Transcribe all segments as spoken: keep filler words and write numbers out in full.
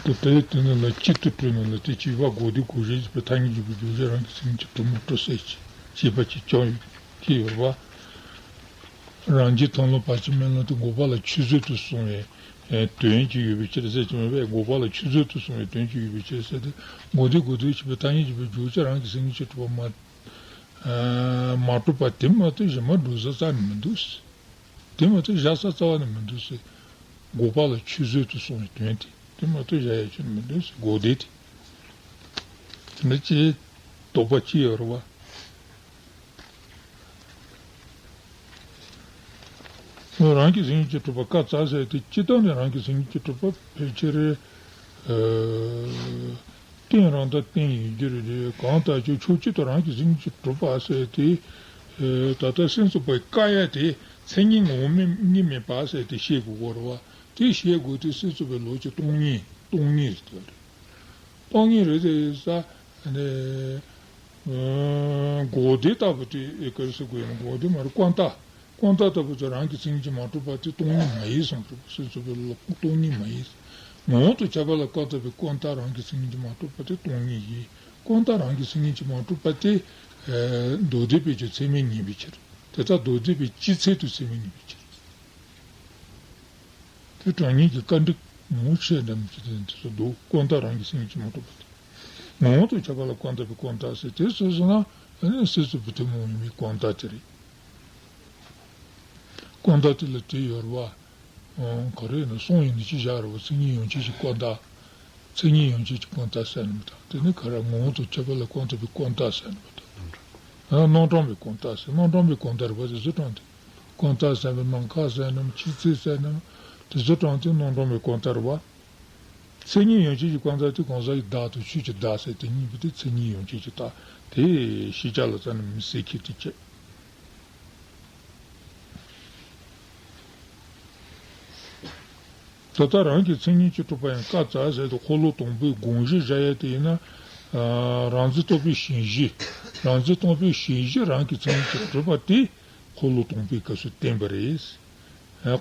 དེ་དེ་དེ་ནི་ལ་གཅིག་ཏུ་སྤྲོས་ནི་ལ་དེ་བྱས་པ་དགོས་དེ་དགོས་གཞི་ཞེས་པའི་ཐ་སྙད་ཀྱི་བརྗོད་བྱ་རང་གི་སེམས་ཀྱི་གྲུབ་མི་སྤྲོ་ཟེར་གྱི་བྱས་པ་ཅིག་ཀྱང་ཡོད་ཀྱི་ཡོད་པ། རང་རྒྱུད་མཐོང་ལམ་བར་ཆད་མེད་ལམ་དེ་འགོག་པ་ལ་ཆུད་ཟོས་སུ་སོང་བའི་དོན་གྱིས་ཡོད་པའི་ཕྱིར་ཟེར་གྱི་མེད་པས། འགོག་པ་ལ་ཆུད་ཟོས་སུ་སོང་བའི་དོན་གྱིས་ཡོད་པའི་ཕྱིར་ཟེར་ཏེ། དགོས་དེ་དགོས་དེ་ཞེས་པའི་ཐ་སྙད་ཀྱི་བརྗོད་བྱ་རང་གི་སེམས་ཀྱི་གྲུབ་པ་མ་མ་གྲུབ་པ་དེ་མ་གཏོགས་གཞན་མ་འགྲོ་ས་རྩ་ནས་མི་འདུག་ཟེར། དེ་མ་གཏོགས་བཞག་ས་རྩ་བ་ནས་མི་འདུག་ཟེར། འགོག་པ་ལ་ཆུད་ཟོས་སུ་སོང་བའི་དོན་དེ། དེ་མ་གཏོགས་བཞག་ཡ་ཆོས་མི་འདུག་ཟེར། དགོས་དེ་དེ། དེ་འདྲ་ཅིག་དོགས་པ་ཅིག་ཡོད་རེད་བ། རང་གི་སེམས་ཉིད་ཀྱིས་གྲུབ་པ་བཀའ་སྩལ་ཟེར་དེ་སྤྱིར་བཏང་ནས་རང་གི་སེམས་ཉིད་ཀྱིས་གྲུབ་པ་ཕལ་ཆེར་རྟེན་རང་དང་བརྟེན་ཡོད་རྒྱུ་རེད། གང་ལྟར་ཀྱང་ཕྱོགས་གཅིག་ཏུ་རང་གི་སེམས་ཉིད་ཀྱིས་གྲུབ་པ་ཟེར་དེ། ད་ལྟ་སེམས་ཙམ་པའི་བཀའ་ཡ་དེ་མཚན་ཉིད་ངོ་བོ་ཉིད་མེད་པ་ཟེར་དེ་བཤད་དགོས་ཀྱི་རེད་བ། དེ་བཤད་དགོས་དེ་སེམས་ཙམ་པའི་ལུགས་ཀྱི་སྟོང་ཉིད་སྟོང་ཉིད་རེད་དེ་རེད། སྟོང་ཉིད་རེད་དེ་ས་ནས་འགོག་བདེན་ལྟ་བུ་དེ་ག་རེ་ཟེར་དགོས་ཡིན། འགོག་བདེན་མ་རེད། ཀུན་བཏགས། ཀུན་བཏགས་ལྟ་བུ་ཚོ་རང་གི་སེམས་ཉིད་ཀྱིས་མ་གྲུབ་པ་དེ་སྟོང་ཉིད་མ་ཡིན་གསུངས་པ་རེད། སོ་སོ་བའི་ལུགས་སྟོང་ཉིད་མ་ཡིན། ངོ་བོ་དང་ཁྱད་པར་ལ་བཀག་ལྟ་བུའི་ཀུན་བཏགས་རང་གི་སེམས་ཉིད་ཀྱིས་མ་གྲུབ་པ་དེ་སྟོང་ཉིད་ཡིན། ཀུན་བཏགས་རང་གི་སེམས་ཉིད་ཀྱིས་མ་གྲུབ་པ་དེ་མདོ་སྡེ་པས་ཀྱང་ཚད་མས་ངེས་པའི་ཕྱིར། དེ་ལྟར་མདོ་སྡེ་པས་ཅི་འཚལ་དུ་ཚད་མས་ངེས་པའི་ཕྱིར། དེ་དྲང་ངེས་ཀྱི་བཀའ་འགྲིག་ངོ་ཤེས་འདྲ་མི་ཤེས་དེ་ཚོ་འདུག་ཀུན་བཏགས་རང་གི་སེམས་ཉིད་ཀྱིས་མ་གྲུབ་པ་དེ། ངོ་བོ་དང་ཁྱད་པར་ལ་བཀག་ལྟ་བུའི་ཀུན་བཏགས་ཟེར་དེ་སོ་སོ་ན་ཨ་ནི་སེམས་ཙམ་པའི་ཐུན་མོང་ཡིན་པའི་ཀུན་བཏགས་དེ་རེད། ཀུན་བཏགས་དེ་ལ་དེ་ཡོད་རེད་བ། ག་རེ་ཡིན་ན་གསུང་ཡིན་ན་ཅི་བཞག་རེད་བ། མཚན་ཉིད་ཡན་ཆད་ཀྱི་ཀུན་བཏགས། མཚན་ཉིད་ཡན་ཆད་ཀྱི་ཀུན་བཏགས་ཟེར་ནི་མི་འདུག་དེ་ནི་ག་རེ་ངོ་བོ་དང་ཁྱད་པར་ལ་བཀག་ལྟ་བུའི་ཀུན་བཏགས་ཟེར་ནི་མི་འདུག་རྣམ་གྲངས་པའི་ཀུན་བཏགས་ཟེར། རྣམ་གྲངས་པའི་ཀུན་བཏགས་རེད་བ། དེ་ཚོ་དྲངས་ཏེ། ཀུན་བཏགས་ཟེར་བའི་ནམ་མཁའ་ཟེར་ནམ་ཕྱི་ཚེས་ཟེར་ནམ་དེ་ཚོ་དྲངས་ཏེ་རྣམ་གྲངས་པའི་ཀུན་བཏགས་རེད་བ། མཚན་ཉིད་ཡན་ཆད་ཀྱི་ཀུན་བཏགས་དེ་གང་ཟག་གི་བདག་དང་ཆོས་ཀྱི་བདག་ཟེར་དེ་གཉིས་པོ་དེ་མཚན་ཉིད་ཡན་ཆད་ཀྱི་བཏགས་དེ་ཤེས་བྱ་ལ་རྩ་ནས་མི་གསལ་ཁེལ་དེ་བྱས། ད་ལྟ་རང་གི་མཚན་ཉིད་ཀྱིས་གྲུབ་པ་ཡང་བཀའ་སྩལ་ཟེར་དུས་འཁོར་ལོ་དང་པོའི་དགོངས་གཞི་བཞག་ཡ་དེ་ཡིན་ན། རང་འཛིན་རྟོག་པའི་ཞེན་གཞི། རང་འཛིན་རྟོག་པའི་ཞེན་གཞི་རང་གི་མཚན་ཉིད་ཀྱིས་གྲུབ་པ་དེ་འཁོར་ལོ་དང་པོའི་སྐབས་སུ་བསྟན་པ་རེད།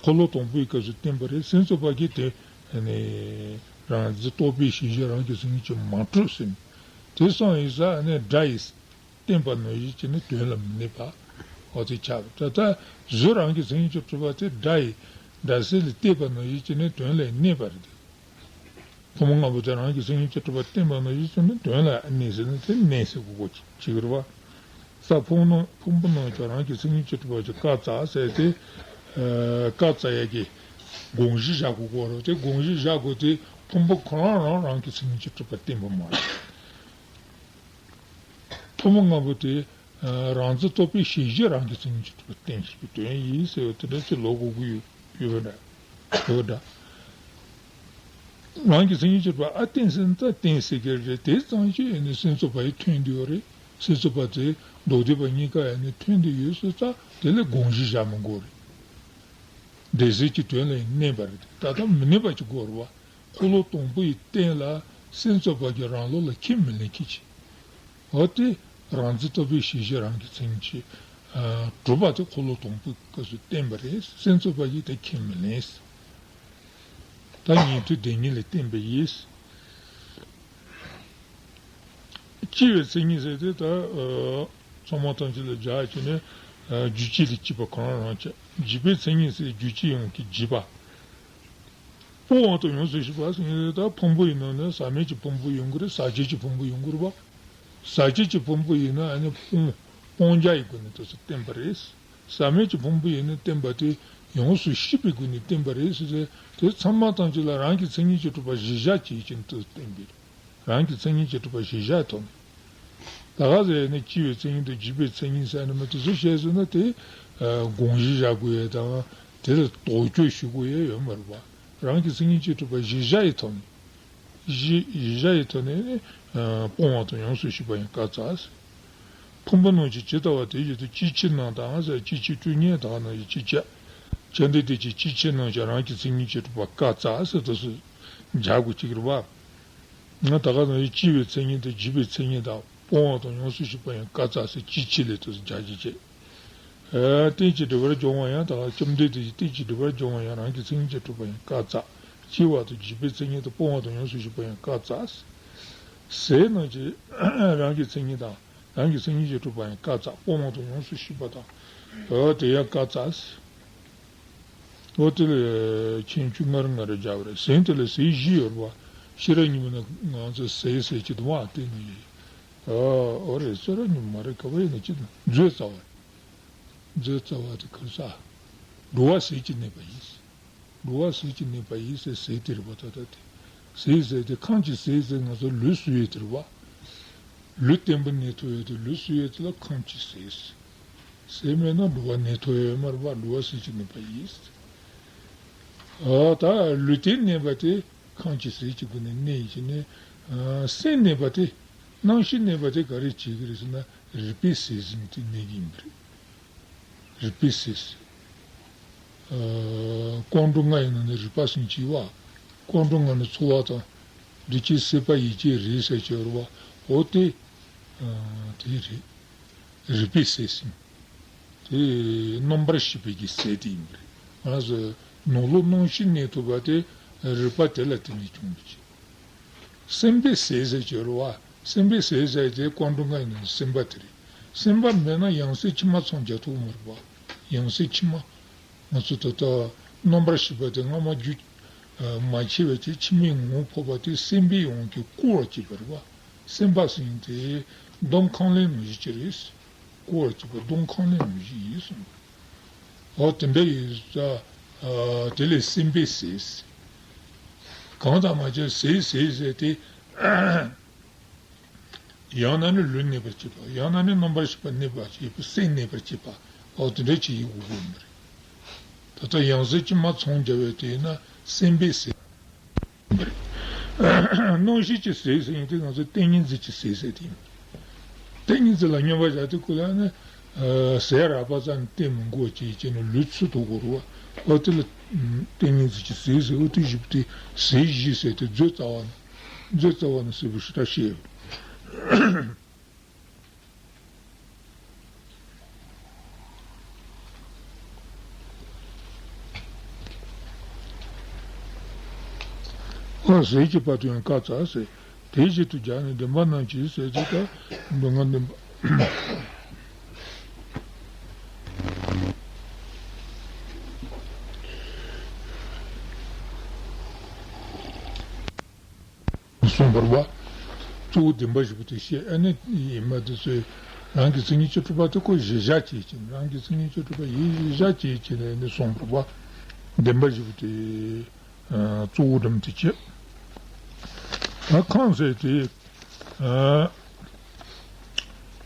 འཁོར་ལོ་དང་པོའི་སྐབས་སུ་བསྟན་པ་རེད། སེམས་ཙམ་པ་གིས་དེ་རང་འཛིན་རྟོག་པའི་ཞེན་གཞི་རང་གི་མཚན་ཉིད་ཀྱིས་མ་གྲུབ་ཟེར། དེ་སོང་ཡིན་ས་ནས་སྒྲ་ཡིས། བསྟན་པ་ནང་བཞིན་བྱས་ནས་དོན་ལ་མི་གནས་པ། འོ་དེ་ཆགས་པ། ད་ལྟ་གཟུགས་རང་གི་མཚན་ཉིད་ཀྱིས་གྲུབ་པ་དེ་སྒྲ་ཡིས་སྒྲ་གསལ་ལ་བསྟན་པ་ནང་བཞིན་བྱས་ནས་དོན་ལ་གནས་པ་རེད། ཕུང་པོ་ལྔ་པོ་དེ་རང་གི་མཚན་ཉིད་ཀྱིས་གྲུབ་པ་བསྟན་པ་ནང་བཞིན་བྱས་ནས་དོན་ལ་གནས་ཟེར་ན་དེ་གནས་ཟེར་དགོས་ཀྱི་རེད་བ། ས་ཕུང་ནང་ཕུང་པོ་རྣམས་ཀྱང་རང་གི་མཚན་ཉིད་ཀྱིས་གྲུབ་པ་ཅིག་བཀའ་སྩལ་ཟེར་ཏེ། བཀའ་སྩལ་ཡ་གི་དགོངས་གཞི་བཞག་དགོས་ཀྱི་རེད། དེ་དགོངས་གཞི་བཞག་དགོས་དེ་ཕུང་པོ་ཁོ་རང་རང་རང་གི་མཚན་ཉིད་ཀྱིས་གྲུབ་པ་བསྟན་པ་མ་རེད། ཕུང་པོ་ལྔ་པོ་དེ་རང་འཛིན་རྟོག་པའི་ཞེན་གཞི་རང་གི་མཚན་ཉིད་ཀྱིས་གྲུབ་པ་བསྟན་ཞེས་པའི་དོན་ཡིན་ཟེར་བ་དེ་འདྲ་ཅིག་ལབ་དགོས་ཀྱི་ཡོད་ཡོད་འདྲ་ཡོད་འདྲ། རང་གི་མཚན་ཉིད་ཀྱིས་གྲུབ་པ་ཨ་བསྟན་ཟེར་ན་ད་བསྟན་ཟེར་གྱི་རེད། དེ་ཙམ་ཞིག་ཡིན་ན་སེམས་ཙམ་པ་ཡི་ཐོན་འདུག་རེད། སེམས་ཙམ་པ་དེ་མདོ་སྡེ་པ་གཉིས་ཀ་ཡིན་ན་ཐོན་འདུག་ཡོད་ཟེར་ཙང་དེ་ལ་དགོངས་གཞི་བཞག་མི་དགོས་རེད། འདྲ་ཟེར་གྱི་དོན་ལ་ཡང་གནས་པ་རེད། ད་ལྟ་མི་གནས་པ་ཅིག་དགོས་རེད་བ། འཁོར་ལོ་དང་པོ་ཡི་སྟེང་ལ་སེམས་ཙམ་པ་གིས་རང་ལུགས་ལ་ཁས་མི་ལེན་མཁན་ཅིག་འོ་དེ་རང་འཛིན་རྟོག་པའི་ཞེན་གཞི་རང་གི་མཚན་ཉིད་ཀྱིས་གྲུབ་པ་དེ་འཁོར་ལོ་དང་པོའི་སྐབས་སུ་བསྟན་པ་རེད། སེམས་ཙམ་པ་གིས་དེ་ཁས་མི་ལེན། ད་ཉན་ཐོས་སྡེ་གཉིས་ལ་བསྟན་པ་ཡིན། སྐྱེ་བའི་མཚན་ཉིད་ཟེར་དེ་ད་ཚང་མ་ཐམས་ཅད་ལ་སྦྱར་བྱས་ནས་རྒྱུ་སྐྱེས་ལས་སྐྱེས་པ་གང་རུང་བྱས། འཇིག་པའི་མཚན་ཉིད་ཟེར་རྒྱུ་སྐྱེས་ཡོངས་ཀྱི་འཇིག་པ། སྤོང་བ་དང་ཡོངས་སུ་ཞི་བ་ཟེར་ནས་ད་ཕུང་པོ་ཡི་ནང་ནས་ཟག་མེད་ཀྱི་ཕུང་པོ་ཡོང་གི་རེད། ཟག་བཅས་ཀྱི་ཕུང་པོ་ཡོང་གི་རེད་བ། ཟག་བཅས་ཀྱི་ཕུང་པོ་ཡིན་ན་ཨ་ནི་སྤོང་སྤང་བྱ་ཡི་སྒོ་ནས་དེ་ཚོ་བསྟན་པ་རེད། ཟག་མེད་ཀྱི་ཕུང་པོ་ཡིན་ན་བསྟན་པ་དེ་ཡོངས་སུ་ཤེས་པའི་སྒོ་ནས་བསྟན་པ་རེད་ཟེར་ཏེ། དེ་ཚང་མ་ཐམས་ཅད་ལ་རང་གི་མཚན་ཉིད་ཀྱིས་གྲུབ་པ་གཞིར་བཞག་བྱེད་ཀྱིན་དུ་བསྟན་པས། རང་གི་མཚན་ཉིད་ཀྱིས་གྲུབ་པ་གཞིར་བཞག་ཐོག་ནས། ད་ག་ཟེར་ནས་སྐྱེ་བའི་མཚན་ཉིད་དང་འཇིག་པའི་མཚན་ཉིད་ཟེར་ནས་མ་དེ་ཚོ་བཤད་ཟེར་ན་དེ་དགོངས་གཞི་བཞག་དགོས་ཡས་དང་དེ་ལ་དོགས་གཅོད་ཞུ་དགོས་ཡས་ཡོད་མ་རེད་པ། རང་གི་མཚན་ཉིད་ཀྱིས་གྲུབ་པ་གཞིར་བཞག་ཡི་ཐོག་ནས། གཞི་གཞི་བཞག་ཡི་ཐོག་ནས་ནི་སྤོང་བ་དང་ཡོངས་སུ་ཞི་བ་ཡང་བཀའ་སྩལ་ཟེར། ཕུང་པོ་རྣམས་ཀྱི་ཇི་ལྟ་བ་དེ་བཞིན་དུ་སྐྱེ་འཆི་རྣམས་དང་ཟེར། སྐྱེ་འཆི་སྤྲོས་ཉེས་དག་རྣམས་ཀྱི་སྐྱེ་འཆི། ཁྱབ་འདས་དེ་ཅི་སྐྱེ་འཆི་རྣམས་ཀྱི་རང་གི་མཚན་ཉིད་ཀྱིས་གྲུབ་པ་བཀའ་སྩལ་ཟེར་དུ་སུ་སྦྱར་དགོས་ཀྱི་རེད་བ། ང་ད་ག་ནང་བཞིན་སྐྱེ་བའི་མཚན་ཉིད་དང་འཇིག་པའི་མཚན་ཉིད་དང་སྤོང་བ་དང་ཡོངས་སུ་ཞི་བ་ཡང་བཀའ་སྩལ་ཟེར་སྐྱེ་འཆི་ལས་དུ་སྦྱར་གྱི་བྱེད། རྟེན་ཅིང་འབྲེལ་བར་འབྱུང་བ་ཡང་དག་ཁྱབ་འདས་དེ་རྟེན་ཅིང་འབྲེལ་བར་འབྱུང་བ་ཡང་རང་གི་མཚན་ཉིད་ཀྱིས་གྲུབ་པ་ཡང་བཀའ་སྩལ། སྐྱེ་བ་དང་འཇིག་པའི་མཚན་ཉིད་དང་སྤོང་བ་དང་ཡོངས་སུ་ཤེས་པ་ཡང་བཀའ་སྩལ། ཟས་རྣམས་ཀྱི་རང་གི་མཚན་ཉིད་དང་རང་གི་མཚན་ཉིད་ཀྱིས་གྲུབ་པ་ཡང་བཀའ་སྩལ། སྤོང་བ་དང་ཡོངས་སུ་ཤེས་པ་དང་། འོ་དེ་ཡང་བཀའ་སྩལ། འོ་དེ་ལ་ཁྱེད་ཆོས་ང་རང་ང་རང་སྦྱར་བ་རེད། ཟས་དེ་ལ་ཟས་བཞི་ཡོད་རེད་པ། ཤེས་རབ་སྙིང་པོ་ནས་ང་ཚོས་ཟས་ཟེར་གྱི་འདུག་པ། དེ་ནི་ཨ་འོ་རེད། ཤེས་རབ་སྙིང་པོ་མ་རེད། ག་པར་ཡིན་ན་ཅི་དང་། མཛོད་རྩ་བ། མཛོད་རྩ་བ་དེ་ག་རེ་ཟེར། འགྲོ་བ་ཟས་ཀྱི་གནས་པ་ཡིན། འགྲོ་བ་ཟས་ཀྱི་གནས་པ་ཡིན་ཟེར། ཟས་དེ་རེད་པ། ད་ལྟ་དེ་ཟས་ཟེར་དེ་ཁམས་ཀྱི་ཟས་ཟེར། ང་ཚོ་ལུས་གསོ་ཡས་དེ་རེད་པ། ལུས་བརྟན་པོ་གནས་ཐུབ་ཡས་དེ། ལུས་གསོ་ཡས་དེ་ལ་ཁམས་ཀྱི་ཟས། ཟས་མེད་ན་འགྲོ་བ་གནས་ཐུབ་ཡས་མ་རེད་པ། འགྲོ་བ་ཟས་ཀྱི་གནས་པ་ཡིན། ཨ་ད་ལུས་རྟེན་གནས་པ་དེ་ཁམས་ཀྱི་ཟས་ཀྱི་སྒོ་ནས་གནས་ཡིན་གྱི་ནི། ཨ་སེམས་གནས་པ་དེ། རྣམ་ཤེས་གནས་པ་དེ་ག་རེ་བྱེད་ཀྱི་རེད་ཟེར་ན། རིག་པའི་ཟས་ཟིན་དེ་གནས་ཀྱི་ཡིན་པ་རེད། རིག་པའི་ཟས། ཨ་སྐྱེ་འགྲོ་ལྔ་ཡི་ནང་ནས་རིག་པ་ཟིན་གྱི་ཡོད་པ། སྐྱེ་འགྲོ་ལྔ་ནི་ཚོར་བ་དང་། འདུ་བྱེད་སྲེད་པ་ཡིད་ཀྱི་རིགས་ཟེར་གྱི་ཡོད་རེད་པ། འོ་དེ། ཨ་དེ་རེད། རིག་པའི་ཟས་ཟིན། དེ་རྣམ་པར་ཤེས་པའི་གི་ཟས་དེ་ཡིན་པ་རེད། ང་ཚོ་ནང་ལོགས་རྣམ་ཤེས་གནས་ཐུབ་པ་དེ་རིག་པ་དེ་ལ་བརྟེན་ནས་བྱུང་བའི་ཆེད། སེམས་པའི་ཟས་ཟེར་གྱི་ཡོད་རེད་པ། སེམས་པའི་ཟས་ཟེར་དེ་སྐྱེ་འགྲོ་ལྔ་ཡི་ནང་ནས་སེམས་པ་དེ་རེད། སེམས་པ་མེད་ན་ཡང་སྲིད་ཕྱི་མ་ཚང་རྒྱག་ཐུབ་མ་རེད་པ། ཡང་སྲིད་ཕྱི་མ། ང་ཚོ་ད་ལྟ་རྣམ་པར་ཤེས་པ་དེ་སྔ་མ་རྒྱུ་མ་ཆད་པའི་ཕྱིར་ཕྱི་མའི་ངོ་བོ་འཕགས་པ་དེ་སེམས་པའི་དབང་གིས་བསྐོར་བར་བྱེད་པ་རེད་པ། སེམས་པ་ཟེར་མཁན་དེ་སྡོམ་ཁང་ལེན་ནང་བཞིན་ཅིག་རེད། བསྐོར་བར་བྱེད་པ་སྡོམ་ཁང་ལེན་ནང་བཞིན་ཡིན་གསུངས། འོ་དེ་འདྲ་ཡིན་ཙང་། ཨ་དེ་ལས་སེམས་པའི་ཟས། གང་དང་མ་བྱས་ཟས་ཟས་ཟས་དེ། ཡང་ན་ནི་ལུས་གནས་པར་བྱེད་པ། ཡང་ན་ནི་རྣམ་པར་ཤེས་པ་གནས་པར་བྱེད་པ། སེམས་གནས་པར་བྱེད་པ། འོ་དེ་འདྲ་ཅིག་ཡིན་དགོས་ཀྱི་ཡོད་མ་རེད། ད་ལྟ་ཡང་སྲིད་ཕྱི་མ་ཚང་རྒྱག་པའི་དེ་ཡིན་ན་སེམས་པའི་ཟས་མ་རེད། རྣམ་ཤེས་ཀྱི་ཟས་ཟེར་མཁན་དེ་ང་ཚོ་ཏིང་ངེ་འཛིན་གྱི་ཟས་ཟེར་དེ་ཡིན། ཏིང་ངེ་འཛིན་ལ་སྙོམས་པར་བཞག་དུས་ཁོ་ལ་ནི། ཨ་ཟས་རགས་པ་ཙམ་བསྟེན་མི་དགོས་ཅེས་བྱས་ནས་ལུས་ཚུད་དུ་དགོས་རེད་པ། འོ་དེ་ལ་ཏིང་ངེ་འཛིན་གྱི་ཟས་ཟེར། འོ་དེ་བཞིན་དེ་ཟས་བཞི་ཟེར་དེ་མཛོད་རྩ་བ་ནས། མཛོད་རྩ་བ་ནས་ཟེར་བའི་ཞེ་དྲག་བཤད་ཡོད། འོ་ཟས་ཀྱི་བར་དུ་ཡང་བཀའ་སྩལ་ཟེར། དེའི་ཕྱིར་དུ་བྱས་ནས་བདེན་པ་རྣམས་ཀྱི་ཟས་ཟེར་ད། མདོ་སྔགས་བདེན་པ། གསུངས་པ་རེད་པ། གཙོ་བོ་བདེན་པ་བཞི་པོ་དེ་བཤད། ཨ་ནི་ཡིན་མ་དེ་ཚོས་རང་གི་མཚན་ཉིད་ཀྱིས་གྲུབ་པ་དེ་ཁོ་གཞིར་བཞག་བྱས་བྱས་ནས། རང་གི་མཚན་ཉིད་ཀྱིས་གྲུབ་པ་ཡིན་གཞིར་བཞག་བྱས་བྱས་ནས་ནི་གསུངས་པ་རེད་པ། བདེན་པ་བཞི་པོ་དེ་གཙོ་བོ་འགྲམ་དེ་བྱས། ད་ཁམས་ཟེར་དེ། ཨ།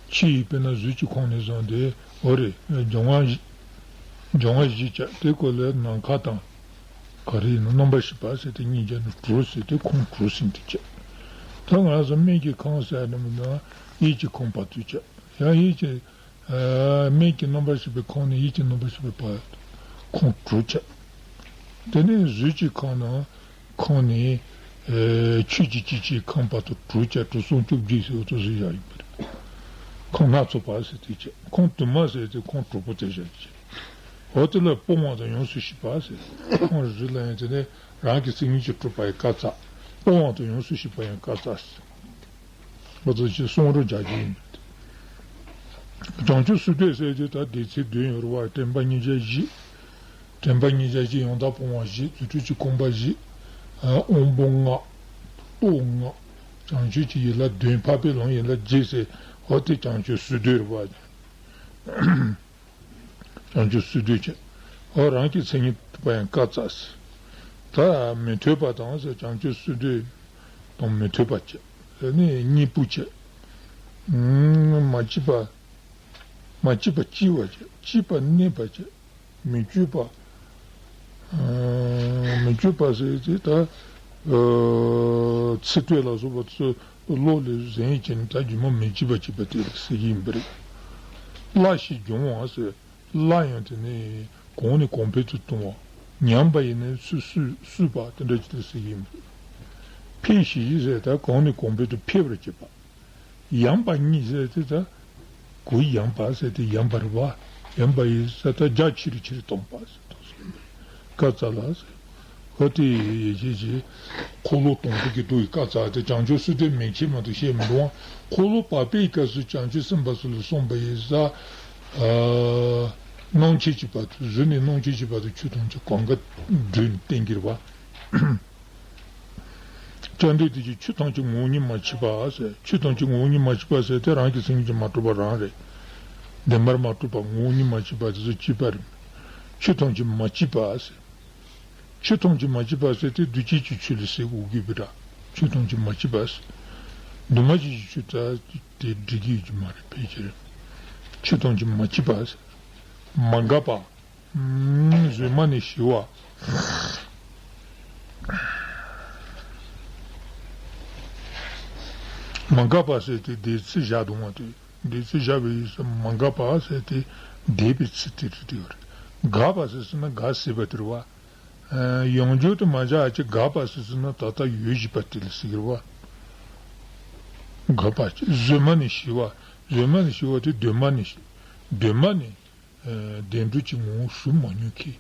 ཕྱི་ཡི་དཔེར་ན་གཟུགས་ཀྱི་ཁམས་ནས་བཟུང་སྟེ། འོ་རེད། སྦྱང་བ་བཞི། སྦྱང་བ་བཞི་བྱས། དེ་ཁོ་ལས་ནམ་མཁའ་དང་། ག་རེ་ཡིན་ན་རྣམ་པར་ཤེས་པ་ཟེར་དེ་གཉིས་བྱས་ནས་དྲུག་ཟེར་དེ་ཁམས་དྲུག་ཟིན་དུ་བྱས། ད་ང་ཚོ་སྨན་གྱི་ཁམས་ཟེར་ནས་མིན་ན་ཡིད་ཀྱི་ཁམས་བར་དུ་བྱས། ཡང་ཡིད་ཀྱི། ཨ་སྨན་གྱི་རྣམ་པར་ཤེས་པའི་ཁམས་ནས་ཡིད་ཀྱི་རྣམ་པར་ཤེས་པའི་བར་ཁམས་དྲུག་བྱས། དེ་ནས་གཟུགས་ཀྱི་ཁམས་ནས། ཁམས་ནས། ཨེ་ཆོས་ཀྱི་སྐྱེ་མཆེད་ཁམས་བར་དུ་དྲུག་བྱས། དྲུག་གསུམ་བཅུ་བརྒྱད་ཟེར་འོ་ཐུག་ཟེར་བཞག་ཡོད་པ་རེད། ཁམས་སྣ་ཚོགས་པ་ཟེར་དེ་བྱས། ཁམས་དུ་མ་ཟེར་དེ་ཁམས་དྲུག་པོ་དེ་བཞག་བྱས། འོ་དེ་ལ་སྤོང་བ་དང་ཡོངས་སུ་ཤེས་པ་ཟེར། ཁམས་རེ་རེ་ལ་ཡང་དེ་ནས་རང་གི་མཚན་ཉིད་ཀྱིས་གྲུབ་པ་ཡི་བཀའ་སྩལ། སྤོང་བ་དང་ཡོངས་སུ་ཤེས་པ་ཡང་བཀའ་སྩལ་ཟེར། ང་ཚོ་ཅིག་གསུང་རོགས་རྒྱག་རྒྱུ་ཡིན། བྱང་ཆུབ་སེམས་བསྐྱེད་ཟེར་དུས་ད་སྡེ་ཚན་བདུན་ཡོད་རེད་པ། དྲན་པ་མཉེས་བྱ་བཞི། དྲན་པ་མཉེས་བྱ་བཞི། ཡང་དག་སྤོང་བ་བཞི། རྫུ་འཕྲུལ་གྱི་གོམས་པ་བཞི། ཨ་དབང་པོ་ལྔ། སྟོབས་ལྔ། བྱང་ཆུབ་ཀྱི་ཡན་ལག་བདུན། འཕགས་པའི་ལམ་ཡན་ལག་བརྒྱད་ཟེར། འོ་དེ་བྱང་ཆུབ་སེམས་བསྐྱེད་རེད་པ། བྱང་ཆུབ་སེམས་བསྐྱེད་བྱས། འོ་རང་གི་མཚན་ཉིད་གྲུབ་པ་ཡང་བཀའ་སྩལ་ཟེར། ད་མི་མཐུན་པ་དང་ཟེར། བྱང་ཆུབ་སེམས་བསྐྱེད་དང་མི་མཐུན་པ་བྱས། ཨ་ནི་གཉིས་པོ་བྱས། ཨུམ་མ་སྐྱིད་པ། མ་སྐྱིད་པ་སྐྱིད་པ་བྱས། སྐྱིད་པ་གནས་པ་བྱས། མི་སྐྱིད་པ། ཨ་མི་སྐྱིད་པ་ཟེར་དེ་ད། ཨ་ཚིག་དོན་ལ་སོགས་པ་ཚོ་བློ་ལ་ཟིན་བྱས་ནས་ད་རྒྱུ་མ་མི་སྐྱིད་པ་སྐྱིད་པ་དེ་ཟེར་གྱི་ཡིན་པ་རེད། སླ་ཞིང་སྦྱོང་བ་ཟེར། སླ་ཡང་དེ་ནི་གོང་ནས་གོང་འཕེལ་དུ་གཏོང་བ། ཉམས་པ་ཡིན་ན་སུ་སུ་སུས་པ་དེ་འདྲ་ཅིག་ཏུ་ཟེར་གྱི་ཡིན་པ་རེད། འཕེལ་ཞིང་ཟེར་ད་གོང་ནས་གོང་འཕེལ་དུ་འཕེལ་བར་བྱེད་པ། ཡངས་པ་ཉིད་ཟེར་དེ་ད་གུ་ཡངས་པ་ཟེར་དེ་ཡངས་པ་རེད་པ། ཡངས་པ་ཡིན་ཟེར་ད་རྒྱ་ཆེ་རུ་ཆེ་རུ་གཏོང་བ་ཟེར་དུ་ཟེར་གྱི་ཡིན་པ་རེད། བཀའ་སྩལ་ལ་ཟེར། པོ་ཏི་ཡེ་ཤེས་ཀྱི་འཁོར་ལོ་དང་པོ་གི་མདོ་ཡི་བཀའ་སྩལ་ཏེ། བྱང་ཆུབ་སེམས་དཔའི་མིང་ཆེན་མ་གཏོགས་བཤད་མི་འདུག་ཨང་། འཁོར་ལོ་བར་པའི་སྐབས་སུ་བྱང་ཆུབ་སེམས་དཔའ་ཚོ་ལ་གསུངས་པ་ཡིན་ས། ཨ། སྣང་མཆེད་ཀྱི་བར་དུ། གཟུགས་ནས་སྣང་མཆེད་ཀྱི་བར་དུ་ཆོས་ཐམས་ཅད་གང་ག་བསྒྲུབས་ནས་བསྟན་གྱི་རེད་པ། བཅོམ་ལྡན་འདས་ཀྱིས་ཆོས་ཐམས་ཅད་ངོ་བོ་ཉིད་མ་མཆིས་པ་ཟེར། ཆོས་ཐམས་ཅད་ངོ་བོ་ཉིད་མ་མཆིས་པ་ཟེར་དེ་རང་གི་སེམས་ཀྱིས་མ་གྲུབ་པ་རང་རེད། བདེན་པར་མ་གྲུབ་པ། ངོ་བོ་ཉིད་མ་མཆིས་པ་དེ་ཚོ་གཅིག་པ་རེད། ཆོས་ཐམས་ཅད་མ་མཆིས་པ་ཟེར། ཆོས་ཐམས་ཅད་མ་མཆིས་པ་ཟེར་དེ་འདུས་བྱས་ཀྱི་ཆོས་ལ་ཟེར་དགོས་ཀྱི་རེད། ཆོས་ཐམས་ཅད་མ་མཆིས་པ་ཟེར། འདུས་མ་བྱས་ཀྱི་ཆོས་ད་དེ་འགྲིག་གི་ཡོད་ཀྱི་མ་རེད། ཕལ་ཆེར་ཆོས་ཐམས་ཅད་མ་མཆིས་པ་ཟེར། མ་འགགས་པ། ཨུམ། གཟོད་མ་ནས་ཞི་བ། མ་འགགས་པ་ཟེར་དེ་འདས་ཚིག་བཞག་འདུག་མ་གཏོགས། འདས་ཚིག་བཞག་པའི་ཡུལ་སུ་མ་འགགས་པ་ཟེར་དེ་འདས་པའི་ཚིག་དེ་རེད་དེ་ཡོད་རེད། འགགས་པ་ཟེར་སོང་ན་འགགས་ཟིན་པ་དེ་རེད་པ། ཨ། ཡང་བསྐྱར་དུ་མ་བཞག་ཅིག་འགགས་པ་ཟེར་སོང་ན་ད་ལྟ་ཡོད་བཞིན་པ་དེ་ལ་ཟེར་གྱི་རེད་པ། འགགས་པ་ཅིག་གཟོད་མ་ནས་ཞི་བ། གཟོད་མ་ནས་ཞི་བ་དེ་གདོད་མ་ནས་ཞི། གདོད་མ་ནས། ཨ། བདེན་གྲུབ་ཀྱི་ངོ་བོ་ཞུ་མ་མྱོང་མཁན།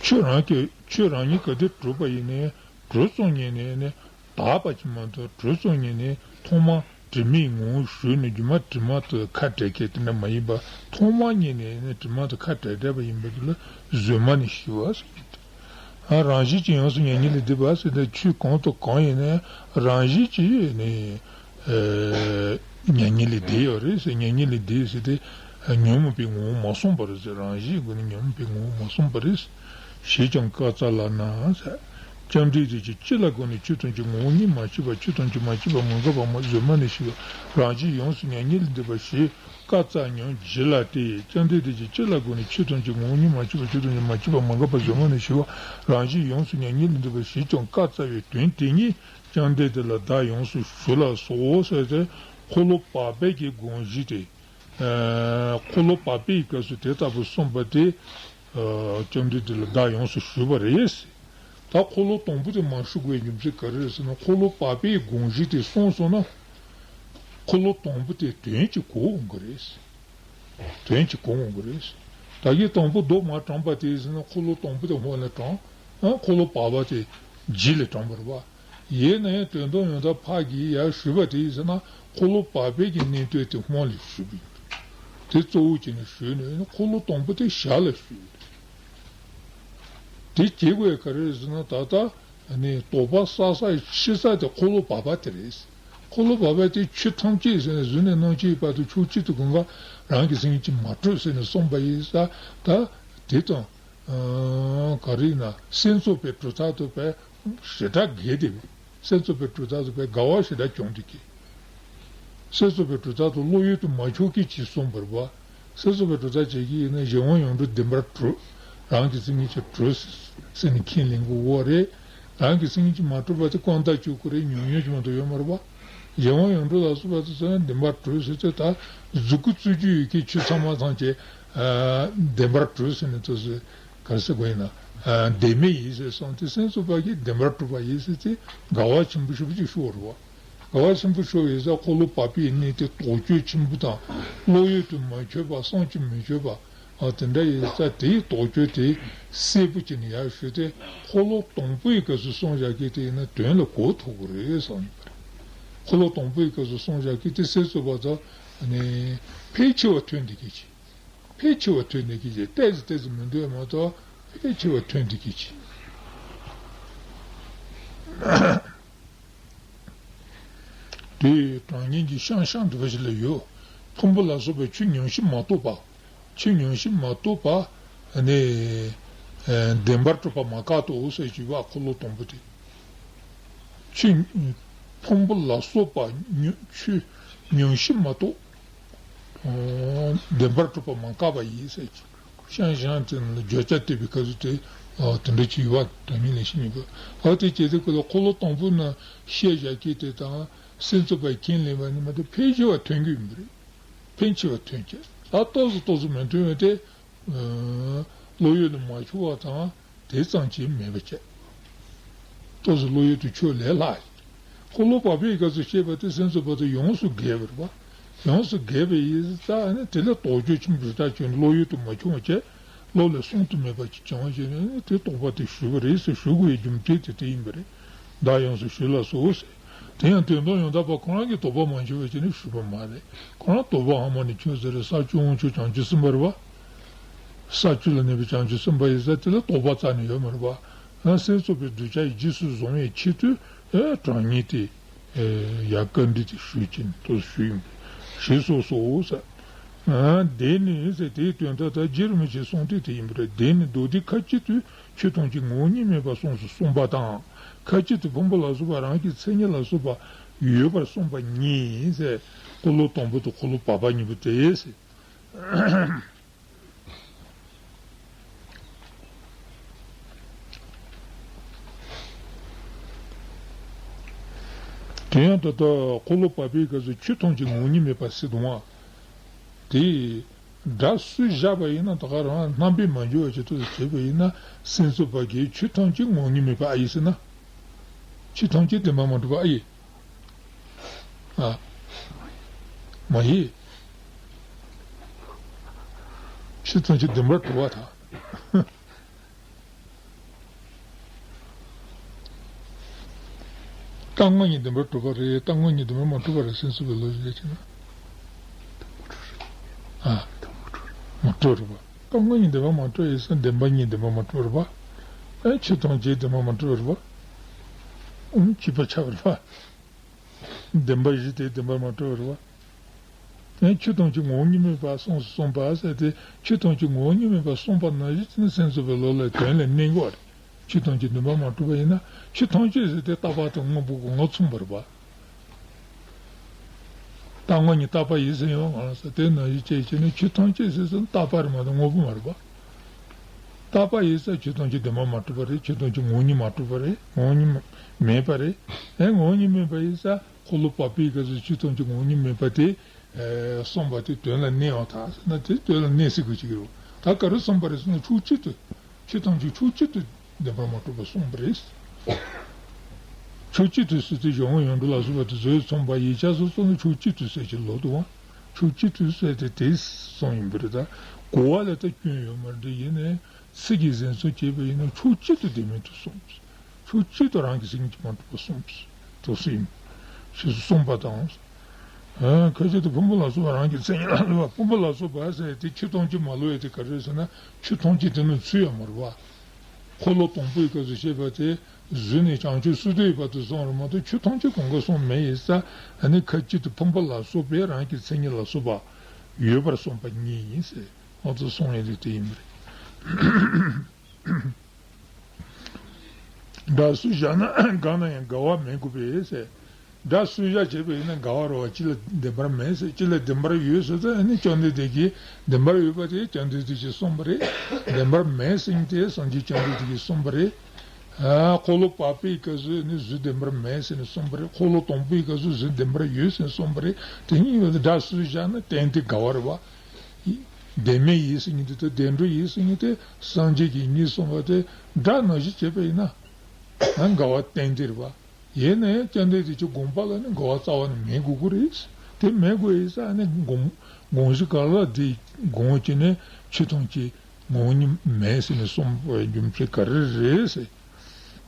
ཁྱོད་རང་གིས། ཁྱོད་རང་ཉིད་ག་དུས་གྲུབ་པ་ཡིན་ནའི་གྲུབ་སོང་ཉིན་ནས་ནི་དག་པ་ཅིག་མ་གཏོགས། གྲུབ་སོང་ཉིན་ནས་ཐོག་མ་དྲི་མའི་ངོ་བོ་ཞུ་ནས་རྒྱུ་མ་དྲི་མ་དུ་ཁ་བྲལ་མཁན་དེ་འདྲ་མ་ཡིན་པ། ཐོག་མ་ཉིད་ནས་ནི་དྲི་མ་དུ་ཁ་བྲལ་བྲལ་བ་ཡིན་པ་དེ་ལ་གཟོད་མ་ནས་ཞི་བ་ཟེར་གྱི་འདུག་ཨ། རང་བཞིན་གྱིས་ཡོངས་སུ་མྱ་ངན་ལས་འདས་པ་ཟེར་ཏེ། ཆོས་གང་དང་གང་ཡིན་ནའི་རང་བཞིན་གྱིས་ནི། ཨེ། མྱ་ངན་ལས་འདས་ཡོད་རེད་ཟེར། མྱ་ངན་ལས་འདས་ཟེར་ཏེ། ཉོན་མོངས་པའི་ངོ་བོ་མ་སོང་བ་རེད་ཟེར། རང་བཞིན་སྒོ་ནས་ཉོན་མོངས་པའི་ངོ་བོ་མ་སོང་བ་རེད། ཞེས་ཀྱང་བཀའ་སྩལ་ལགས་ན་ཟེར། བཅོམ་ལྡན་འདས་ཀྱིས་ཅི་ལ་དགོངས་ནས་ཆོས་ཐམས་ཅད་ངོ་བོ་ཉིད་མ་མཆིས་པ། ཆོས་ཐམས་ཅད་མ་མཆིས་པ། མ་འགགས་པ། མ། གཟོད་མ་ནས་ཞི་བ། རང་བཞིན་ཡོངས་སུ་མྱ་ངན་ལས་འདས་པ་ཞེས་བཀའ་སྩལ་སྙམ་བགྱིས་ལགས་ཏེ། བཅོམ་ལྡན་འདས་ཀྱིས་ཅི་ལ་དགོངས་ནས་ཆོས་ཐམས་ཅད་ངོ་བོ་ཉིད་མ་མཆིས་པ། ཆོས་ཐམས་ཅད་མ་མཆིས་པ། མ་འགགས་པ། གཟོད་མ་ནས་ཞི་བ། རང་བཞིན་ཡོངས་སུ་མྱ་ངན་ལས་འདས་པ་ཞེས་ཀྱང་བཀའ་སྩལ་བའི་དོན་དེ་ཉིད་བཅོམ་ལྡན་འདས་ལ་བདག་ཡོངས་སུ་ཞུ་ལགས་སོ་ཟེར་ཏེ། འཁོར་ལོ་བར་པའི་གི་དགོངས་གཞི་དེ། ཨ། འཁོར་ལོ་བར་པའི་སྐབས་སུ་དེ་ལྟ་བུ་གསུངས་པ་དེ། ཨ། བཅོམ་ལྡན་འདས་ལ་བདག་ཡོངས་སུ་ཞུས་པ་རེད། ད་འཁོར་ལོ་དང་པོ་དེ་མ་ཞུ་དགོས་རྒྱུ་མཚན་ག་རེ་རེད་ཟེར་ན། འཁོར་ལོ་བར་པའི་དགོངས་གཞི་དེ་གསུངས་སོང་ན། འཁོར་ལོ་དང་པོ་དེ་དོན་གྱིས་གོ་འོང་གི་རེད། དོན་གྱིས་གོ་འོང་གི་རེད། ད་གིན་དང་པོ་མདོ་མ་དྲངས་པ་དེ་ཟེར་ན། འཁོར་ལོ་དང་པོ་དེ་སྔོན་ལ་དྲངས། ཨ། འཁོར་ལོ་བར་པ་དེ་རྗེས་ལ་དྲངས་པ་རེད་པ། ཡིན་ན་ཡང་དོན་དམ་ཡང་དག་ཕར་གྱིས་ཡར་ཞུས་པ་དེ་ཡིན་ཟེར་ན། འཁོར་ལོ་བར་པའི་གི་གནད་དོན་དེ་སྔོན་ལ་ཞུས་པ་ཡིན། དེ་གཙོ་བོ་བྱས་ནས་ཞུས་ནས། འཁོར་ལོ་དང་པོ་དེ་ཞར་ལ་ཞུས། དེ་བྱེད་དགོས་ག་རེ་རེད་ཟེར་ན། ད་ལྟ་ནི་དོགས་པ་བསགས་ས་ཡི་ཕྱི་ས་དེ་འཁོར་ལོ་བར་པ་དེ་རེད། འཁོར་ལོ་བར་པ་དེ་ཆོས་ཐམས་ཅད་ཟེར་ནས། གཟུགས་ནས་སྣང་མཆིས་བར་དུ་ཕྱོགས་གཅིག་ཏུ་གང་ག་རང་གི་སེམས་ཀྱིས་མ་གྲུབ་ཟེར་ནས་གསུངས་པ་ཡིན་ས། ད་དེ་དང་། ཨ། ག་རེ་ཡིན་ན། སེམས་ཚོགས་པའི་གྲུབ་མཐའ་དང་བས་ཞེ་དྲག་འགལ་ཏེ། སེམས་ཚོགས་པའི་གྲུབ་མཐའ་དང་བས་འགལ་བ་ཞེ་དྲག་བྱུང་འདུག་གི། སེམས་ཚོགས་པའི་གྲུབ་མཐའ་དང་བློ་ཡུལ་དུ་མ་ཆུད་མཁན་ཅིག་གསུངས་པ་རེད་པ། སེམས་ཚོགས་པའི་གྲུབ་མཐའ་བྱེད་ཀྱི་ཡིན་ན། གཞན་དབང་ཡོངས་གྲུབ་བདེན་པར་གྲུབ། རང་གི་སེམས་ཉིད་ཀྱིས་གྲུབ་ཟེར་ནས་ཁས་ལེན་དགོས་པ་རེད། རང་གི་སེམས་ཉིད་ཀྱིས་མ་གྲུབ་པ་དེ་ཀུན་བཏགས་གཅིག་པུ་རེད། ཉམས་མྱོང་ཅིག་མ་གཏོགས་ཡོད་མ་རེད་པ། གཞན་དབང་ཡོངས་གྲུབ་ལ་སོགས་པ་དེ་ཚོ་ནི་བདེན་པར་གྲུབ་ཟེར་ཏེ། ད་གཟུགས་སྐུ་བཙུགས་རྒྱུ་ཡོད་མཁན་ཆོས་ཚང་མ་ཐམས་ཅད། ཨ། བདེན་པར་གྲུབ་ཟེར་ནས་དེ་ཚོ་ག་རེ་ཟེར་དགོས་ཡིན་ན། ཨ། བདེན་མེད་ཡིན་ཟེར་སོང་སྟེ། སེམས་ཚོགས་པ་གིས་བདེན་པར་གྲུབ་པ་ཡིན་ཟེར་ཏེ་འགལ་བ་ཆེན་པོ་ཞེ་པོ་ཅིག་ཤོར་བ་རེད་པ། འགལ་བ་ཆེན་པོ་ཤོར་བ་ཡིན་ཙང་། འཁོར་ལོ་བར་པའི་གནད་དེ་དོགས་གཅོད་ཆེན་པོ་དང་། བློ་ཡུལ་དུ་མ་ཆུད་པ། བསམ་གྱིས་མི་ཆོད་པ། ཨ། དེ་འདྲ་ཡིན་ཙང་དེའི་དོགས་གཅོད་དེ་གསལ་པོ་བྱས་ནས་ཡར་ཞུས་ཏེ། འཁོར་ལོ་དང་པོའི་སྐབས་སུ་གསུངས་བཞག་མཁན་དེ་ཡིན་ན་དོན་ལ་གོ་ཐུབ་ཀྱི་རེད་བསམ་ཡོད་པ་རེད། འཁོར་ལོ་དང་པོའི་སྐབས་སུ་གསུངས་བཞག་མཁན་དེ་སེམས་ཚོགས་པ་དང་ནི་ཕལ་ཆེ་བ་མཐུན་བསྡད་མཁན་ཅིག་ཕལ་ཆེ་བ་མཐུན་བསྡད་མཁན་ཅིག་ཏོག་ཙམ་ཏོག་ཙམ་མི་འདུག་མ་གཏོགས། ཕལ་ཆེ་བ་མཐུན་བསྡད་མཁན་ཅིག་དེ་དྲང་ངེས་ཀྱི་ཤང་ཤང་འདྲ་བ་ཞིག་ལ་ཡོད། ཕུང་པོ་ལ་སོགས་པའི་ཆོས་ཉམས་ཞིབ་མ་རྟོགས་པ། ཆོས་ཉམས་ཞིབ་མ་རྟོགས་པ་ནི། ཨ། བདེན་པར་གྲུབ་པ་མ་བཀག་ཏོ་ཟེར་གྱི་བ། འཁོར་ལོ་དང་པོ་དེ། ཆོས་ཕུང་པོ་ལ་སོགས་པ་ཉམས་ཆོས་ཉམས་ཞིབ་མ་རྟོགས། ཨ། བདེན་པར་གྲུབ་པ་མ་བཀག་པ་ཡིན་ཟེར་གྱི། ཤང་ཤང་དེ་ལ་བརྗོད་བྱ་བསྟན་པའི་སྐབས་སུ་དེ། ཨ། དེ་འདྲ་ཅིག་ཡོད་པ་དྲང་ངེས་ལས་ཤེས་ནུས་པ། འོ། དེ་བྱས་ཏེ་ཁོ་ལ་འཁོར་ལོ་དང་པོ་ན་བཤད་བཞག་མཁན་དེ་དང་སེམས་ཚོགས་པས་ཁས་ལེན་པ་ནི་མ་གཏོགས་ཕལ་ཆེ་བ་མཐུན་གྱི་ཡོད་མ་རེད། ཕན་ཆེ་བ་ཐོན་ཀྱི། ད་ཏོག་ཙམ་ཏོག་ཙམ་མི་མཐུན་པ་དེ། ཨ། བློ་ཡུལ་དུ་མ་ཆུད་པ་དང་དེ་ཙམ་གྱིས་མེད་པ་བྱས། ཏོག་ཙམ་བློ་ཡུལ་དུ་ཆུད་ལས་ལྷག་འཁོར་ལོ་བར་པའི་སྐབས་སུ་བཤད་པ་དེ་སེམས་ཚོགས་པ་དང་ཡོངས་སུ་འགལ་བ་རེད་པ། ཡོངས་སུ་འགལ་བ་ཡིན་ཙང་ནི་དེ་ལ་དོགས་གཅོད་ཆེན་པོ་ཞེ་དྲག་བྱུང་། བློ་ཡུལ་དུ་མ་ཆུད་པ་བྱས། བློ་ལས་གསུང་དུ་མེད་པ་ཅིག་བྱུང་བ་བྱས་ནས་དེ་རྟོགས་པ་དེ་ཞུས་པ་རེད་ཟེར། ཞུ་དགོས་ཡའི་རྒྱུ་མཚན་དེ་དེ་ཡིན་པ་རེད། བདག་ཡོངས་སུ་ཞུས་ལགས་སོ་ཟེར། དེ་ཡང་དོན་དམ་ཡང་དག་པ་ཁོ་རང་གིས་དོགས་པ་མ་ཞུས་པ་བྱས་ནས་ཞུས་པ་མ་རེད། ཁོ་རང་དོགས་པ་ཧ་མ་ནི་ཁྱོད་ཟེར་རེད། ས་བཅུ་དབང་ཕྱུག་བྱང་ཆུབ་སེམས་དཔའ་རེད་བ། ས་བཅུ་ལ་གནས་པའི་བྱང་ཆུབ་སེམས་དཔའ་ཡིན་ས་དེ་ལ་དོགས་པ་རྩ་ནས་ཡོད་མ་རེད་བ། ཨ་སེམས་ཙམ་པའི་གདུལ་བྱ་ཡི་རྗེས་སུ་བཟུང་བའི་ཆེད་དུ་ཨེ་དྲང་ངེས་ཏེ་ཨེ་ཡ་བཀའ་འདྲི་དེ་ཞུས་ཀྱིན་དུ་ཞུས་ཡིན། ཞུས་སོ་སོ་ཟེར། ཨ་དེ་ནི་ཟེར་དེའི་དོན་དག་ད་རྗེ་རིན་པོ་ཆེའི་གསུང་དེ་དེ་ཡིན་པ་རེད། དེ་ནི་མདོ་སྡེ་ཁ་ཅིག་ཏུ་ཆོས་ཐམས་ཅད་ངོ་བོ་ཉིད་མེད་པར་གསུངས་སོ་གསུངས་པ་དང་། ཁ་ཅིག་ཏུ་ཕུང་པོ་ལ་སོགས་པ་རང་གི་མཚན་ཉིད་ལ་སོགས་པ་ཡོད་པར་གསུངས་པ་གཉིས་ཟེར། འཁོར་ལོ་དང་པོ་དང་འཁོར་ལོ་བར་པ་གཉིས་པོ་དེ་ཟེར། དེ་ཡང་ད་ལྟ་འཁོར་ལོ་བར་པའི་སྐབས་སུ་ཆོས་ཐམས་ཅད་ངོ་བོ་ཉིད་མེད་པ་ཟེར་འདུག་བ། དེ་སྒྲ་སུས་བཞག་པ་ཡིན་ན་ད་ག་རང་རྣམ་པས་མ་འགྱུར་བ་ཅིག་ཏུ་བྱས་པ་ཡིན་ན། སེམས་ཙམ་པ་གིས་ཆོས་ཐམས་ཅད་ངོ་བོ་ཉིད་མེད་པ་ཨ་ཡིན་ཟེར་ན། ཆོས་ཐམས་ཅད་བདེན་པར་མ་གྲུབ་པ་ཨ་ཡིན། ཨ། མ་ཡིན། ཆོས་ཐམས་ཅད་བདེན་པར་གྲུབ་པ་དང་། རྟག་དངོས་གཉིས་བདེན་པར་གྲུབ་པ་རེད། རྟག་དངོས་གཉིས་བདེན་པར་མ་གྲུབ་པ་རེད་ཟེར་ཚུལ་གྱི་ལོ་རྒྱུས་ཅིག་ན། ཨ། མ་གྲུབ་རེད་པ། རྟག་དངོས་གཉིས་བདེན་པར་མ་གྲུབ་ཡིན་ཙང་བདེན་པ་གཉིས་བདེན་པར་མ་གྲུབ་རེད་པ། ཨ་ཆོས་ཐམས་ཅད་བདེན་པར་མ་གྲུབ་རེད་པ། ཨུམ་བྱས་པ་ཆགས་པ་རེད་པ། བདེན་པ་བཞི་དེ་བདེན་པར་མ་གྲུབ་རེད་པ། ཨ་ཆོས་ཐམས་ཅད་ངོ་བོ་ཉིད་མེད་པར་གསུངས་སོ་གསུངས་པ་ཟེར་ཏེ། ཆོས་ཐམས་ཅད་ངོ་བོ་ཉིད་མེད་པར་གསུངས་པ་ནང་བཞིན་དེ་ནི་སེམས་ཙམ་པའི་བློ་ལ་དོན་ལ་གནས་དགོས་རེད། ཆོས་ཐམས་ཅད་བདེན་པར་མ་གྲུབ་པ་ཡིན་ན། ཆོས་ཐམས་ཅད་ཟེར་ཏེ་རྟག་པ་དང་དངོས་པོ་སྒོ་ལྔ་མཚུངས་པ་རེད་པ། རྟག་དངོས་གཉིས་རྟག་པ་ཡིན་ཟེར་ཡོང་ང་ལ་ཟེར། དེ་ནང་བཞིན་བྱས་བྱས་ནས་ཆོས་ཐམས་ཅད་ཟེར་ཙང་རྟག་པ་རེད་མ་གཏོགས་དངོས་པོ་མ་རེད་པ། རྟག་པ་ཡིན་ཙང་ཆོས་ཐམས་ཅད་བདེན་པར་མ་གྲུབ་པ་རེད། ཆོས་ཐམས་ཅད་ངོ་བོ་ཉིད་མ་གྲུབ་པ་རེད། ངོ་བོ་ཉིད་མ་མེད་པ་རེད། ཨེ་ངོ་བོ་ཉིད་མེད་པ་ཡིན་ཙང་འཁོར་ལོ་བར་པའི་སྐབས་སུ་ཆོས་ཐམས་ཅད་ངོ་བོ་ཉིད་མེད་པ་དེ་ཨེ་གསུངས་པ་དེ་དོན་ལ་གནས་པར་ཐལ་ཟེར་ན། དེ་དོན་ལ་གནས་སྲིད་དགོས་ཀྱི་རེད། ད་ག་རེ་གསུངས་པ་རེད་ཟེར་ན། ཕྱོགས་གཅིག་ཏུ། ཆོས་ཐམས་ཅད་ཕྱོགས་གཅིག་ཏུ་བདེན་པར་མ་གྲུབ་པ་གསུངས་པ་རེད། ཕྱོགས་གཅིག་ཏུ་ཟེར་དུས་གཞུང་ཡོངས་གྲུབ་ལ་སོགས་པ་དེ་ཚོས་མཚོན་པ་ཡིག་ཆ་སོ་སོ་ནི་ཕྱོགས་གཅིག་ཏུ་ཟེར་གྱི་ལོག་འདུག་བ། ཕྱོགས་གཅིག་ཏུ་ཟེར་ཏེ་དེ་གསུངས་ཡིན་པ་རེད། ད་གོ་བ་ལ་ད་སྐྱོན་ཡོད་མ་རེད། ཡིན་ནའི་ཚིག་གིས་ཟིན་སོགས་བྱས་པ་ཡིན་ན་ཕྱོགས་གཅིག་ཏུ་བདེན་མེད་དུ་གསུངས། ཕྱོགས་གཅིག་ཏུ་རང་གི་སེམས་ཀྱིས་མ་གྲུབ་པ་གསུངས། དུ་སེམས་ཞེས་གསུངས་པ་དང་། ཨ་ཁ་ཅིག་ཏུ་ཕུང་པོ་ལ་སོགས་པ་རང་གི་མཚན་ཉིད་ལ་སོགས་པ། ཕུང་པོ་ལ་སོགས་པ་ཟེར་ཏེ་ཆོས་ཐམས་ཅད་མ་ལོག་ཡ་དེ་ག་རེ་ཟེར་ན། ཆོས་ཐམས་ཅད་དེ་ནི་ཚུལ་ཡང་མ་རེད་པ། འཁོར་ལོ་དང་པོའི་སྐབས་སུ་བཤད་པ་དེ། གཟུགས་ནས་བྱང་ཆུབ་སུ་དོའི་བར་དུ་གསུངས་རེད་མ་གཏོགས་ཆོས་ཐམས་ཅད་གང་ག་གསུངས་མེད་ཡིན་ས། ཨ་ནི་ཁ་ཅིག་ཏུ་ཕུང་པོ་ལ་སོགས་པས་རང་གི་མཚན་ཉིད་ལ་སོགས་པ་ཡོད་པར་གསུངས་པ་གཉིས་ཡིན་ཟེར། ཨ་ཙི་གསུངས་ཡ་དེ་དེ་ཡིན་པ་རེད། སྒྲ་སུས་བཞག་ན་གང་ན་ཡང་འགལ་བ་མེད་དགོས་པས་ཟེར། སྒྲ་སུས་བཞག་བྱས་པ་ཡིན་ན་འགལ་བ་རེད་པ། གཅིག་ལ་བདེན་པར་མེད་ཟེར། གཅིག་ལ་བདེན་པར་ཡོད་ཟེར་ཙང་། ཨ་ནི་བཅོམ་ལྡན་འདས་ཀྱིས་བདེན་པར་ཡོད་པ་དེ་བཅོམ་ལྡན་འདས་ཀྱིས་གསུངས་པ་རེད། བདེན་པར་མེད་ཟེར་མཁན་དེ་སངས་རྒྱས་བཅོམ་ལྡན་འདས་ཀྱིས་གསུངས་པ་རེད། ཨ་འཁོར་ལོ་བར་པའི་སྐབས་སུ་ནི་གཟུགས་བདེན་པར་མེད་ཟེར་ནས་གསུངས་པ་རེད། འཁོར་ལོ་དང་པོའི་སྐབས་སུ་གཟུགས་བདེན་པར་ཡོད་ཟེར་ནས་གསུངས་པ་རེད། དེ་གཉིས་ཡོད་དེ་སྒྲ་སུས་བཞག་ན་གཏན་གཏན་འགལ་བ་རེད་པ། བདེན་མེད་ཡིན་ཟེར་མཁན་དེ་དང་བདེན་གྲུབ་ཡིན་ཟེར་མཁན་དེ་སངས་རྒྱས་ཀྱིས་གཉིས་གསུངས་པ་དེ་སྒྲ་ནང་བཞིན་བྱས་པ་ཡིན་ན། ཨ་འགལ་བ་གཏན་གཏན་རེད་པ། ཡིན་ནའི་བཅོམ་ལྡན་འདས་ཀྱི་དགོངས་པ་ལ་ནི་འགལ་བ་རྩ་བ་ནས་མེད་དགོས་ཀྱི་རེད། དེ་མེད་དགོས་ཡིན་ཙང་ནི་དགོངས་དགོངས་གཞི་ག་ལ་དེ་དགོངས་བྱས་ནས་ཆོས་ཐམས་ཅད་ངོ་བོ་ཉིད་མེད་ཟེར་ནས་གསུངས་པའི་རྒྱུ་མཚན་ག་རེ་རེད་ཟེར།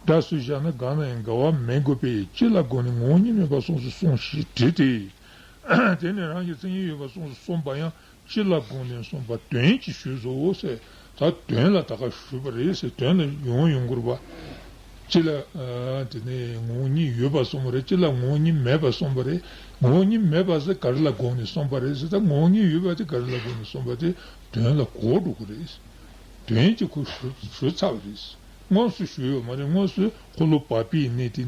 སྒྲ་སུས་བཞག་ན་གང་ན་ཡང་འགལ་བ་མེད་དགོས་པས། ཅི་ལ་དགོངས་ནས་ངོ་བོ་ཉིད་མེད་པར་གསུངས་སོ་གསུངས་ཞེས་དྲིས་ཏེ། དེ་ནི་རང་གི་མཚན་ཉིད་ཡོད་པར་གསུངས་སོ་གསུངས་པ་ཡང་། ཅི་ལ་དགོངས་ནས་གསུངས་པ་དོན་གྱིས་ཞུས་སོ་ཟེར། ད་དོན་ལ་ད་ག་ཞུས་པ་རེད་ཟེར། དོན་ལ་ཡོང་ཡོང་གི་རེད་པ། ཅི་ལ་ཨ་དེ་ནས་ངོ་བོ་ཉིད་ཡོད་པར་གསུངས་པ་རེད། ཅི་ལ་ངོ་བོ་ཉིད་མེད་པར་གསུངས་པ་རེད། ངོ་བོ་ཉིད་མེད་པ་ཟེར་ག་རེ་ལ་དགོངས་ནས་གསུངས་པ་རེད་ཟེར། ད་ངོ་བོ་ཉིད་ཡོད་པ་དེ་ག་རེ་ལ་དགོངས་ནས་གསུངས་པ་དེ་དོན་ལ་གོ་འགྲོ་གི་རེད། དོན་གྱིས་ཁོ་ཞུ་ཞུས་ཚར་བ་རེད། དངོས་སུ་ཞུས་ཡོད་མ་རེད། དངོས་སུ་འཁོར་ལོ་བར་པའི་གནས་དེ་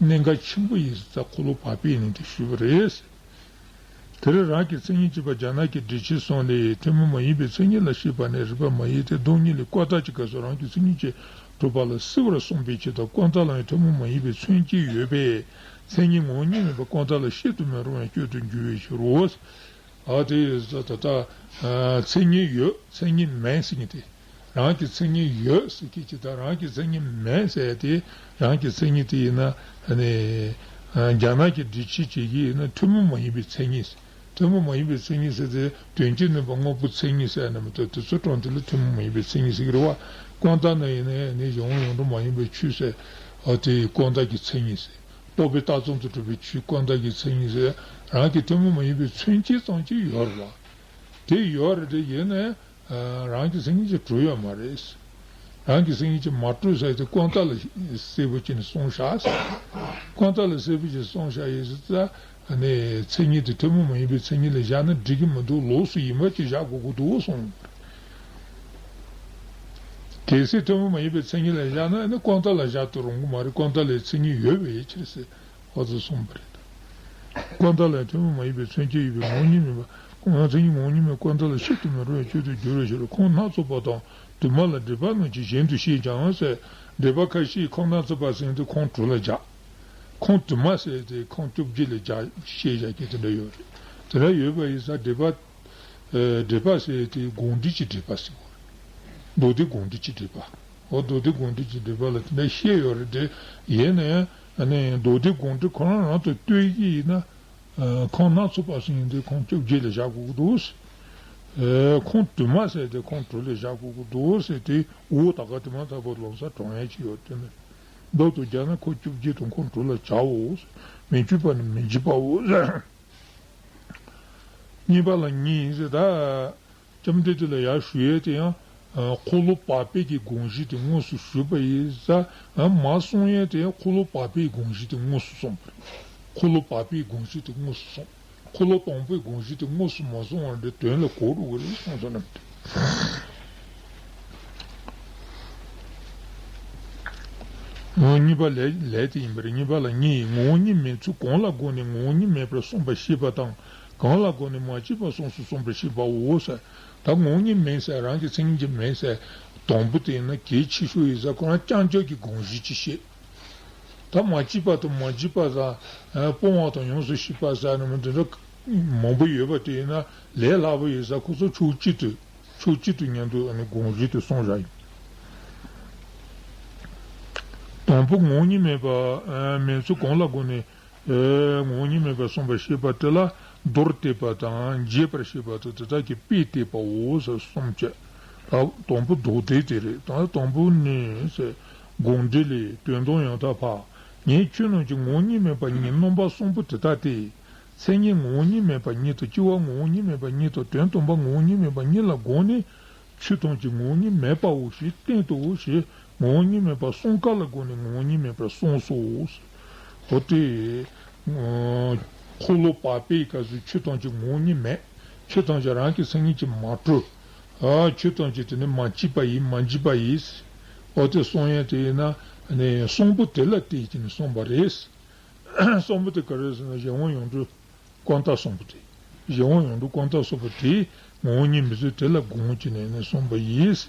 གནད་འགག་ཆེན་པོ་ཡིན་ཟེར། འཁོར་ལོ་བར་པའི་གནས་དེ་ཞུས་པ་རེད། དེར་རང་གི་མཚན་ཉིད་ཅེས་པ་རྒྱ་ནག་གི་འགྲེལ་ཆེན་གསུམ་ལས། ཐུན་མོང་མ་ཡིན་པའི་མཚན་ཉིད་ལ་བཤད་པ་ནི་རིགས་པ་མ་ཡིན་ཏེ། སྡོམ་གཉིས་ལས་ཀུན་བརྟགས་ཀྱི་སྐབས་སུ་རང་གི་མཚན་ཉིད་ཅེས་གྲུབ་པ་ལ་བསྲེ་བར་གསུངས་པའི་ཕྱིར་དང་། ཀུན་བརྟགས་ལ་ཡང་ཐུན་མོང་མ་ཡིན་པའི་མཚན་ཉིད་ཡོད་པས། མཚན་ཉིད་ངོ་བོ་ཉིད་མིན་པ་ཀུན་བརྟགས་ལ་བཤད་དུ་མི་རུང་བའི་སྐྱོན་དུ་འགྱུར་བའི་ཕྱིར་རོ། ཨ་དེ་ད་ལྟ་མཚན་ཉིད་ཡོད་མཚན་ཉིད་མེད་ཟེར་མཁན་དེ། རང་གི་མཚན་ཉིད་ཡོད་ཟེར་མཁན་གཅིག་དང་། རང་གི་མཚན་ཉིད་མེད་ཟེར་ཡ་དེ། རང་གི་མཚན་ཉིད་དེ་ཡིན་ན་ཨ་ནི་རྒྱ་ནག་གི་འགྲེལ་བཤད་བྱེད་ཀྱི་ཡིན་ན་ཐུན་མོང་མ་ཡིན་པའི་མཚན་ཉིད། ཐུན་མོང་མ་ཡིན་པའི་མཚན་ཉིད་ཟེར་ཏེ་དོན་སྤྱི་ནུས་པ་དངོས་པོའི་མཚན་ཉིད་ཟེར་ནས་མི་འདུག་དེ་ཚོ་གྲངས་དེ་ལ་ཐུན་མོང་མ་ཡིན་པའི་མཚན་ཉིད་ཟེར་གྱི་རེད་བ། ཀུན་བརྟགས་ནི་ཡིན་ན་ཡང་ནི་གཞན་དབང་ཡོངས་གྲུབ་མ་ཡིན་པའི་ཆོས་ཟེར། ཨ་དེ་ཀུན་བརྟགས་ཀྱི་མཚན་ཉིད་ཟེར། རྟོག་པས་བཏགས་ཙམ་དུ་གྲུབ་པའི་ཆོས་ཀུན་བརྟགས་ཀྱི་མཚན་ཉིད་ཟེར། རང་གི་ཐུན་མོང་མ་ཡིན་པའི་མཚོན་བྱེད་ཙམ་ཅིག་ཡོད་རེད་བ། དེ་ཡོད་རེད་དེ་ཡིན་ན་ཡང་། རང་གི་མཚན་ཉིད་ཀྱིས་གྲུབ་ཡོད་མ་རེད། རང་གི་མཚན་ཉིད་ཀྱིས་མ་གྲུབ་ཟེར་ཏེ་ཀུན་བརྟགས་ལ་གསལ་པོ་བྱས་ནས་གསུངས་བཞག་ཟེར། ཀུན་བརྟགས་ལ་གསལ་པོ་བྱས་གསུངས་བཞག་ཡོད་ཟེར་ཙང་ནས་མཚན་ཉིད་དེ་ཐུན་མོང་མ་ཡིན་པའི་མཚན་ཉིད་ལ་བཞག་ན་འགྲིག་གི་མི་འདུག་ལོགས་སུ་ཡིན་པ་ཅིག་བཞག་དགོས་ཀྱི་འདུག་གསུངས། གལ་སྲིད་ཐུན་མོང་མ་ཡིན་པའི་མཚན་ཉིད་ལ་བཞག་ན་ནི་ཀུན་བརྟགས་ལ་བཞག་ཏུ་རུང་གི་མ་རེད། ཀུན་བརྟགས་ལ་མཚན་ཉིད་ཡོད་པའི་ཕྱིར་ཟེར། ཨོ་ཙི་གསུངས་པ་རེད། ཀུན་བརྟགས་ལ་ཐུན་མོང་མ་ཡིན་པའི་མཚོན་བྱེད་ཡོད་པའི་ངོ་བོ་ཉིད་མིན་པ། ངོ་བོ་མཚན་ཉིད་ངོ་བོ་ཉིད་མིན་ཀུན་བརྟགས་ལ་ཕྱིར་དུ་མི་རུང་བའི་ཆོས་དེ་འགྱུར་བའི་ཕྱིར་རོ། ཁོང་སྣ་ཚོགས་པ་དང་དུ་མ་ལ་འགྲེལ་པ་རྣམས་ཀྱིས་གཞན་དུ་བཤད་ཀྱང་ཟེར། འགྲེལ་པ་ཁ་ཤས་ཁོང་སྣ་ཚོགས་པ་ཟེར་དུས་ཁོང་དྲུག་ལ་སྦྱར། ཁོང་དུ་མ་ཟེར་ཏེ་ཁོང་བཅོ་བརྒྱད་ལ་སྦྱར་བཤད་བཞག་མཁན་དེ་འདྲ་ཡོད་རེད། དེ་འདྲ་ཡོད་པ་ཡིན་ཙང་འགྲེལ་པ། ཨེ་འགྲེལ་པ་ཟེར་ཏེ་དགོངས་འགྲེལ་གྱི་འགྲེལ་པ་ཟེར་བ་རེད། མདོ་སྡེ་དགོངས་འགྲེལ་གྱི་འགྲེལ་པ། འོ་མདོ་སྡེ་དགོངས་འགྲེལ་གྱི་འགྲེལ་པ་ལ་དེ་འདྲ་བཤད་ཡོད་རེད་དེ། ཡིན་ན་ཡང་ཨ་ནི་མདོ་སྡེ་དགོངས་འགྲེལ་ཁོ་རང་རང་དུ་ལྟོས་ཀྱི་ཡིན་ན། ཨ་ཁོང་སྣ་ཚོགས་པ་ཟེར་མཁན་དེ་ཁོང་བཅོ་བརྒྱད་ལ་བཞག་དགོས་ཀྱི་འདུག་ཨ་ཁོང་དུ་མ་ཟེར་དེ་ཁོང་དྲུག་ལ་བཞག་དགོས་ཀྱི་འདུག་ཟེར་ཏེ། འོ་ད་ག་དེ་མ་ཐག་པ་ལོང་ས་གྲོང་ཡས་ཅིག་ཡོད་དེ་ནི། མདོ་དུ་སྦྱར་ན་ཁོ་བཅོ་བརྒྱད་དང་ཁོང་དྲུག་ལ་བྱའོ། མི་བསྐྱོད་པ་ནི་མི་འཇིག་པའོ། གཉིས་པ་ལ་གཉིས་ཟེར་ད། ལྕམ་དྲལ་དེ་ལ་ཡར་ཞུ་ཡས་དེ་ཡང་། འཁོར་ལོ་བག་ཕེབས་ཀྱི་དགོངས་གཞི་དེ་དངོས་སུ་ཞུས་པ་ཡིན་ཙང་། མར་གསུང་ཡས་དེ་ཡང་འཁོར་ལོ་བག་ཕེབས་དགོངས་གཞི་དེ་དངོས་སུ་གསུངས་པ་རེད། འཁོར་ལོ་བག་ཕེབས་དགོངས་གཞི་དེ་དངོས་སུ་གསུངས། འཁོར་ལོ་དང་པོའི་དགོངས་གཞི་དེ་དངོས་སུ་མ་གསུངས་པ་འདི་དོན་ལ་གོ་འགྲོ་གི་རེད་གསུངས་སོ་ནམ་དེ། ངོ་བོ་གཉིས་པ་ལས་ལས་དེ་ཡིན་པ་རེད། གཉིས་པ་ལ་གཉིས། ངོ་བོ་ཉིད་མེད་ཚུལ་གང་ལ་དགོངས་ནས་ངོ་བོ་ཉིད་མེད་པར་གསུངས་པ་ཞེས་པ་དང་། གང་ལ་དགོངས་ནས་མ་སྐྱེས་པ་གསུངས་སོ་གསུངས་པ་ཞེས་པའོ་ཟེར། ད་ངོ་བོ་ཉིད་མེད་ཟེར་རང་གི་མཚན་ཉིད་ཀྱིས་མེད་ཟེར། དང་པོ་དེ་ཡིན་ན་གལ་ཆེ་ཤོས་ཡིན་ཟེར། ཁོ་རང་རྐྱང་རྐྱང་གི་དགོངས་གཞི་ཅིག་བཤད། ད་མ་སྐྱེས་པ་དང་མ་འཇིག་པ་ཟེར། སྤོང་བ་དང་ཡོངས་སུ་ཤེས་པ་ཟེར་ནི་མི་འདི་འདྲ་མང་པོ་ཡོད་པ་དེ་ཡིན་ན་ལས་སླ་པོ་ཡིན་ཟེར། ཁོ་ཚོ་ཕྱོགས་གཅིག་ཏུ་ཕྱོགས་གཅིག་ཏུ་མཉམ་དུ་ཨ་ནི་དགོངས་གཞི་དེ་གསུངས་བཞག་ཡོད། དང་པོ་ངོ་བོ་ཉིད་མེད་པ་མེད་ཚུལ་གང་ལ་དགོངས་ནས་ངོ་བོ་ཉིད་མེད་པར་གསུངས་པ་ཞེས་པ་དེ་ལ་མདོར་བསྟན་པ་དང་རྒྱས་པར་བཤད་པ་དང་དེ་དག་གི་དཔེས་བསྟན་པའོ་ཟེར་གསུམ་བྱས། ད་དང་པོ་མདོ་སྡེ་དེ་རེད། ད་དང་པོ་ནི་ཟེར། དགོངས་འགྲེལ་ལས། དོན་དམ་ཡང་དག་འཕགས། ངས་ཆོས་རྣམས་ཀྱི་ངོ་བོ་ཉིད་མེད་པ་ཉིད་རྣམ་པ་གསུམ་པོ་དེ་ལྟ་སྟེ། མཚན་ཉིད་ངོ་བོ་ཉིད་མེད་པ་ཉིད་དང་། སྐྱེ་བ་ངོ་བོ་ཉིད་མེད་པ་ཉིད་དང་། དོན་དམ་པ་ངོ་བོ་ཉིད་མེད་པ་ཉིད་ལ་དགོངས་ནས། ཆོས་ཐམས་ཅད་ངོ་བོ་ཉིད་མེད་པའོ་ཞེས་བསྟན་ཏོ་ཞེས་ངོ་བོ་ཉིད་མེད་པ་གསུམ་ཀ་ལ་དགོངས་ནས་ངོ་བོ་ཉིད་མེད་པར་གསུངས་སོ། འོ་དེ། འཁོར་ལོ་བག་ཕེབས་སྐབས་སུ་ཆོས་ཐམས་ཅད་ངོ་བོ་ཉིད་མེད། ཆོས་ཐམས་ཅད་རང་གི་མཚན་ཉིད་ཀྱིས་མ་གྲུབ། ཨ་ཆོས་ཐམས་ཅད་དེ་ནི་མ་སྐྱེས་པ་ཡིན། མ་འཇིག་པ་ཡིན། འོ་དེ་གསུང་ཡས་དེ་ཡིན་ན་ནི་གསུམ་པོ་དེ་ལ་བརྟེན་བྱས་ནས་གསུངས་པ་རེད། གསུམ་པོ་དེ་ག་རེ་ཟེར་ན་གཞན་དབང་ཡོངས་གྲུབ། ཀུན་བརྟགས་གསུམ་པོ་དེ། གཞན་དབང་ཡོངས་གྲུབ་ཀུན་བརྟགས་གསུམ་པོ་དེ་ངོ་བོ་ཉིད་མེད་ཚུལ་དེ་ལ་དགོངས་བྱས་ནས་ནི་གསུངས་པ་ཡིན།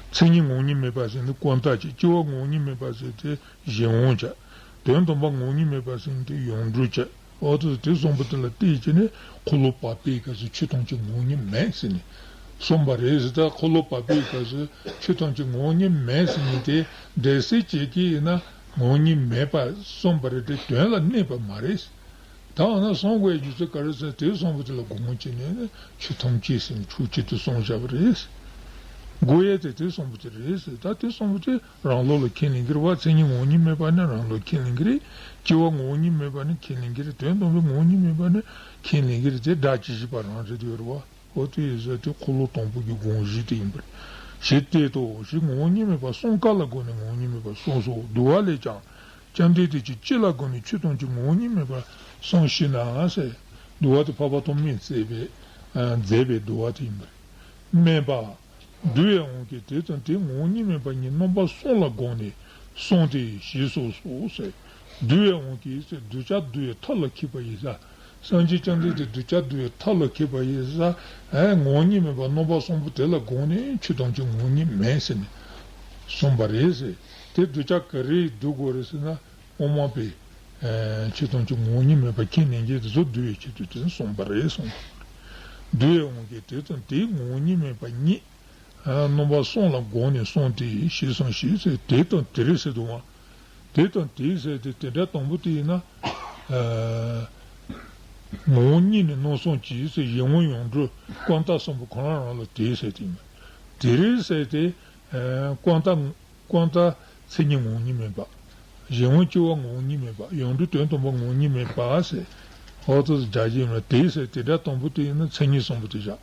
མཚན་ཉིད་ངོ་བོ་ཉིད་མེད་པ་ཟེར་ནི་ཀུན་བརྟགས་བྱས། སྐྱེ་བ་ངོ་བོ་ཉིད་མེད་པ་ཟེར་དེ་གཞན་དབང་བྱས། དོན་དམ་པ་ངོ་བོ་ཉིད་མེད་པ་ཟེར་ནི་དེ་ཡོངས་གྲུབ་བྱས། འོ་དེ་དེ་གསུམ་པོ་དེ་ལ་བརྟེན་བྱས་ནས་འཁོར་ལོ་བག་ཕེབས་སྐབས་སུ་ཆོས་ཐམས་ཅད་ངོ་བོ་ཉིད་མེད་ཟེར་ནས་གསུངས་པ་རེད་ཟེར། ད་འཁོར་ལོ་བག་ཕེབས་སྐབས་སུ་ཆོས་ཐམས་ཅད་ངོ་བོ་ཉིད་མེད་ཟེར་ནས་དེ་འགྲེལ་བཤད་བྱེད་ཀྱི་ཡིན་ན། ངོ་བོ་ཉིད་མེད་པ་གསུངས་པ་རེད་དེ་དོན་ལ་གནས་པ་མ་རེད། ད་འོ་ན་གསུང་དགོས་རྒྱུ་མཚན་ག་རེ་ཟེར་ན། དེ་གསུམ་པོ་དེ་ལ་དགོངས་བྱས་ནས་ནི་ཆོས་ཐམས་ཅད་ཟེར་ནས་ཕྱོགས་གཅིག་ཏུ་གསུངས་བཞག་པ་རེད། དགོས་ཡས་དེ་དེ་གསུམ་པོ་དེ་རེད་ཟེར། ད་དེ་གསུམ་པོ་དེ་རང་ལུགས་ལ་ཁས་ལེན་གྱི་རེད་བ། མཚན་ཉིད་ངོ་བོ་ཉིད་མེད་པ་ནི་རང་ལུགས་ཁས་ལེན་གྱི་རེད། སྐྱེ་བ་ངོ་བོ་ཉིད་མེད་པ་ནི་ཁས་ལེན་གྱི་རེད། དོན་དམ་པའི་ངོ་བོ་ཉིད་མེད་པ་ནི་ཁས་ལེན་གྱི་རེད། དེ་སྒྲ་ཇི་བཞིན་པ་རང་རེད་ཡོད་རེད་བ། འོ་དེ་ཡིན་ཟེར་དེ་འཁོར་ལོ་དང་པོ་གི་དགོངས་གཞི་དེ་ཡིན་པ་རེད། ཞེས་བསྟན་ཏོ་ཞེས་ངོ་བོ་ཉིད་མེད་པ་གསུམ་ཀ་ལ་དགོངས་ནས་ངོ་བོ་ཉིད་མེད་པ་གསུངས་སོ། བསྡུ་བ་ལས་ཀྱང་། ལྕམ་དྲལ་དེ་ཅིག་སྤྱི་ལ་དགོངས་ནས་ཆོས་ཐམས་ཅད་ངོ་བོ་ཉིད་མེད་པར་གསུངས་ཤེ་ན་ཟེར། བསྡུ་བ་དེ་འཕགས་པ་ཐོགས་མེད་མཛད་པའི་མཛད་པའི་བསྡུ་བ་དེ་ཡིན་པ་རེད། སྨྲས་པ། བསྡུ་བའི་དབང་གིས་དེ་དང་དེའི་ངོ་བོ་ཉིད་མེད་པ་ཉིད་རྣམ་པ་གསུམ་ལ་དགོངས་ནས་གསུངས་ཏེ་ཞེས་གསུངས་སོ་ཟེར། བསྡུ་བའི་དབང་གིས་ཟེར། གདུལ་བྱ་བསྡུ་བའི་ཐབས་ལ་མཁས་པ་ཡིན་ས། སངས་རྒྱས་བཅོམ་ལྡན་འདས་གདུལ་བྱ་བསྡུ་བའི་ཐབས་ལ་མཁས་པ་ཡིན་ས། ཨེ་ངོ་བོ་ཉིད་མེད་པ་རྣམ་པ་གསུམ་པོ་དེ་ལ་དགོངས་ནས་ཆོས་ཐམས་ཅད་ངོ་བོ་ཉིད་མེད་ཟེར་ནས་གསུངས་པ་རེད་ཟེར། དེ་གདུལ་བྱ་ག་རེ་བསྡུ་དགོས་རེད་ཟེར་ན། དབུ་མ་པས་ཆོས་ཐམས་ཅད་ངོ་བོ་ཉིད་མེད་པ་ཁས་ལེན་མཁན་དེ་ཚོ་བསྡུ་བའི་ཆེད་དུ་དེ་གསུངས་པ་རེད་གསུངས། བསྡུ་བའི་དབང་གིས་དེ་དང་དེའི་ངོ་བོ་ཉིད་མེད་པ་ཉིད་རྣམ་པ་གསུམ་ལ་དགོངས་ནས་གསུངས་ཏེ་ཞེས་གསུངས་ཤིང་ཟེར། དེ་དང་དེར་ཟེར་དུས་དེ་དང་དེའི་ཟེར་དེ་དེ་འདྲ་དང་པོ་དེ་ཡིན་ན། ངོ་བོ་ཉིད་ནས་སྣང་སྲིད་ཀྱི་ཟེར་གཞན་དབང་ཡོངས་གྲོལ་ཀུན་བཏགས་གསུམ་པོ་ཁོ་རང་རང་ལ་དེ་ཟེར་དེ་ཡིན། དེ་རེད་ཟེར་ཏེ། ཀུན་བཏགས་ཀུན་བཏགས་མཚན་ཉིད་ངོ་བོ་ཉིད་མིན་པ། གཞན་དབང་སྐྱེ་བོ་ངོ་བོ་ཉིད་མིན་པ། ཡོངས་གྲོལ་དོན་དམ་པ་ངོ་བོ་ཉིད་མིན་པ་ཟེར། འོ་ཙི་ཙི་རྒྱ་བཞེས་མ་དེ་ཟེར་དེ་འདྲ་དང་པོ་དེ་ཡིན་ན་མཚན་ཉིད་གསུམ་པོ་དེ་བཞག་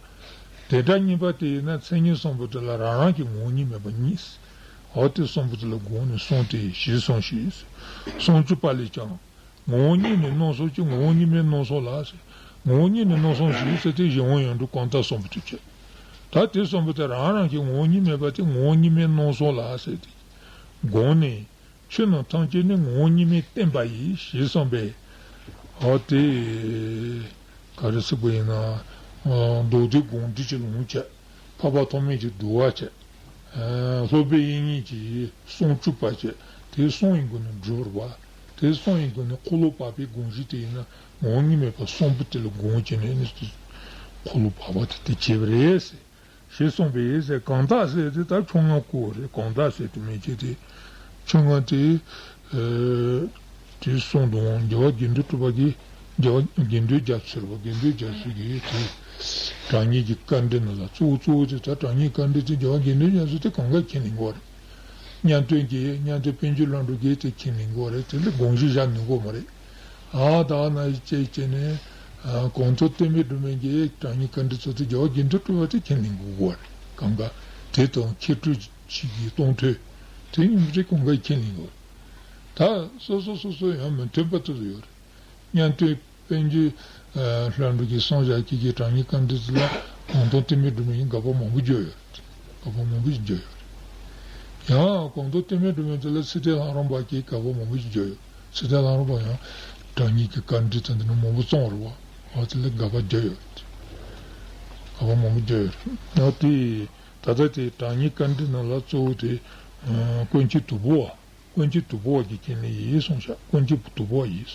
དེ་འདྲ་གཉིས་པ་དེ་ཡིན་ན་མཚན་ཉིད་གསུམ་པོ་དེ་ལ་རང་རང་གི་ངོ་བོ་ཉིད་མེད་པ་གཉིས། འོ་དེ་གསུམ་པོ་དེ་ལ་དགོངས་ནས་གསུངས་ཏེ་ཞེས་གསུངས་ཤིག་སུམ་ཅུ་པ་ལས་ཀྱང་། ངོ་བོ་ཉིད་ནས་སྣང་སྲིད་ཀྱི་ངོ་བོ་ཉིད་མེད་སྣང་སྲིད་ལ་ཟེར། ངོ་བོ་ཉིད་ནས་སྣང་སྲིད་ཞེས་ཟེར་ཏེ་གཞན་དབང་ཡོངས་གྲོལ་ཀུན་བཏགས་གསུམ་པོ་དེ་བྱས། ད་དེ་གསུམ་པོ་དེ་རང་རང་གི་ངོ་བོ་ཉིད་མེད་པ་དེ་ངོ་བོ་ཉིད་མེད་སྣང་སྲིད་ལ་ཟེར་ཏེ། དགོངས་ནས། ཆོས་རྣམས་ཐམས་ཅད་ནི་ངོ་བོ་ཉིད་མེད་བསྟན་པ་ཡིས་ཞེས་གསུངས་པས། འོ་དེ། ག་རེ་ཟེར་དགོས་ཡིན་ན། མདོ་སྡེ་དགོངས་འགྲེལ་གྱི་ལུང་བྱས། འཕགས་པ་ཐོགས་མེད་ཀྱི་བསྡུ་བ་བྱས། སློབ་དཔོན་དབྱིག་གཉེན་གྱི་སུམ་ཅུ་པ་བྱས། དེ་གསུམ་ཡིན་དགོས་ནས་སྒྲུབ་པ། དེ་གསུམ་ཡིན་དགོས་ནས་འཁོར་ལོ་བར་པའི་དགོངས་གཞི་དེ་ཡིན་ན་ངོ་བོ་ཉིད་མེད་པ་གསུམ་པོ་དེ་ལ་དགོངས་བྱས་ནས་ནི། འཁོར་ལོ་བར་པ་དེ་དེ་བྱས་པ་རེད་ཟེར། ཞེས་གསུངས་པས་ཟེར། གང་དག་ཟེར་དེ་ད་ཆུང་ང་ཀོ་རེད། གང་དག་ཟེར་དེ་མེད་ཅེས་དེ། ཆུང་ང་དེ། དེ་གསུངས་དང་རྒྱལ་བ་དགེ་འདུན་གྲུབ་པ་གིས། རྒྱལ་བ་དགེ་འདུན་རྒྱ་མཚོ་རེད་པ། དགེ་འདུན་རྒྱ་མཚོ་གིས་དེ། དྲང་ངེས་ཀྱི་དཀའ་འགྲེལ་ནང་ལ་གཙོ་བོ་གཙོ་བོ་དེ་ད་དྲང་ངེས་དཀའ་འགྲེལ་དེ་རྒྱལ་བ་དགེ་འདུན་རྒྱ་མཚོ་དེ་གང་ག་མཁྱེན་ལེན་གོ་རེད། མཉམ་དོན་གྱི་མཉམ་དོན་པཎ་ཆེན་ལྷུན་གྲུབ་ཀྱིས་དེ་མཁྱེན་ལེན་གོ་རེད། དེ་ལ་དགོངས་གཞི་བཞག་ནུས་གོ་མ་རེད། ཨ་ད་ན་ཡི་ཅེ་ཅེ་ནས། གོང་དུ་བསྟན་པའི་སྒྲོན་མེ་གི་དྲང་ངེས་དཀའ་འགྲེལ་ཚོ་དེ་རྒྱལ་བ་དགེ་འདུན་གྲུབ་པ་དེ་མཁྱེན་ལེན་དགོས་པ་རེད། གང་ག་དེ་དང་མཁས་གྲུབ་ཆོས་ཀྱི་སྟོང་ཐུན་དེ་གཉིས་དེ་གང་ག་མཁྱེན་ལེན་དགོས། ད་སོ་སོ་སོ་སོ་ཡང་མི་མཐུན་པ་དེ་ཚོ་ཡོད་རེད། མཉམ་དོན་པཎ་ཆེན་ལྷུན་གྲུབ་ཀྱིས་གསུངས་བཞག་ཁྱེད་ཀྱི་དྲང་ངེས་དཀའ་འགྲེལ་དེ་ལ་གོང་དུ་བསྟན་པའི་སྒྲོན་མེ་ཡིས་དགག་པ་མང་པོ་བརྗོད་ཡོད་རེད། དགག་པ་མང་པོ་ཞིག་བརྗོད་ཡོད་རེད། ཡང་གོང་དུ་བསྟན་པའི་སྒྲོན་མེ་དེ་ལ་ཚིག་ཐེག་ལྷ་རམས་པ་གིས་དགག་པ་མང་པོ་ཞིག་བརྗོད་ཡོད། ཚིག་ཐེག་ལྷ་རམས་པ་ཡང་དྲང་ངེས་ཀྱི་དཀའ་འགྲེལ་དང་འདི་ནི་མང་པོ་བརྩམས་རེད་བ། འོ་དེ་ལ་དགག་པ་བརྗོད་ཡོད་རེད། དགག་པ་མང་པོ་བརྗོད་ཡོད་རེད། ཡང་དེ་ད་ལྟ་དེ་དྲང་ངེས་དཀའ་འགྲེལ་ནང་ལ་གཙོ་བོ་དེ་ཀུན་མཁྱེན་དྭགས་པོ་བ། ཀུན་མཁྱེན་དྭགས་པོ་བ་གིས་མཁྱེན་ལེན་ཡིན་གསུངས་ཤག་ཀུན་མཁྱེན་དྭགས་པོ་བ་ཡིས།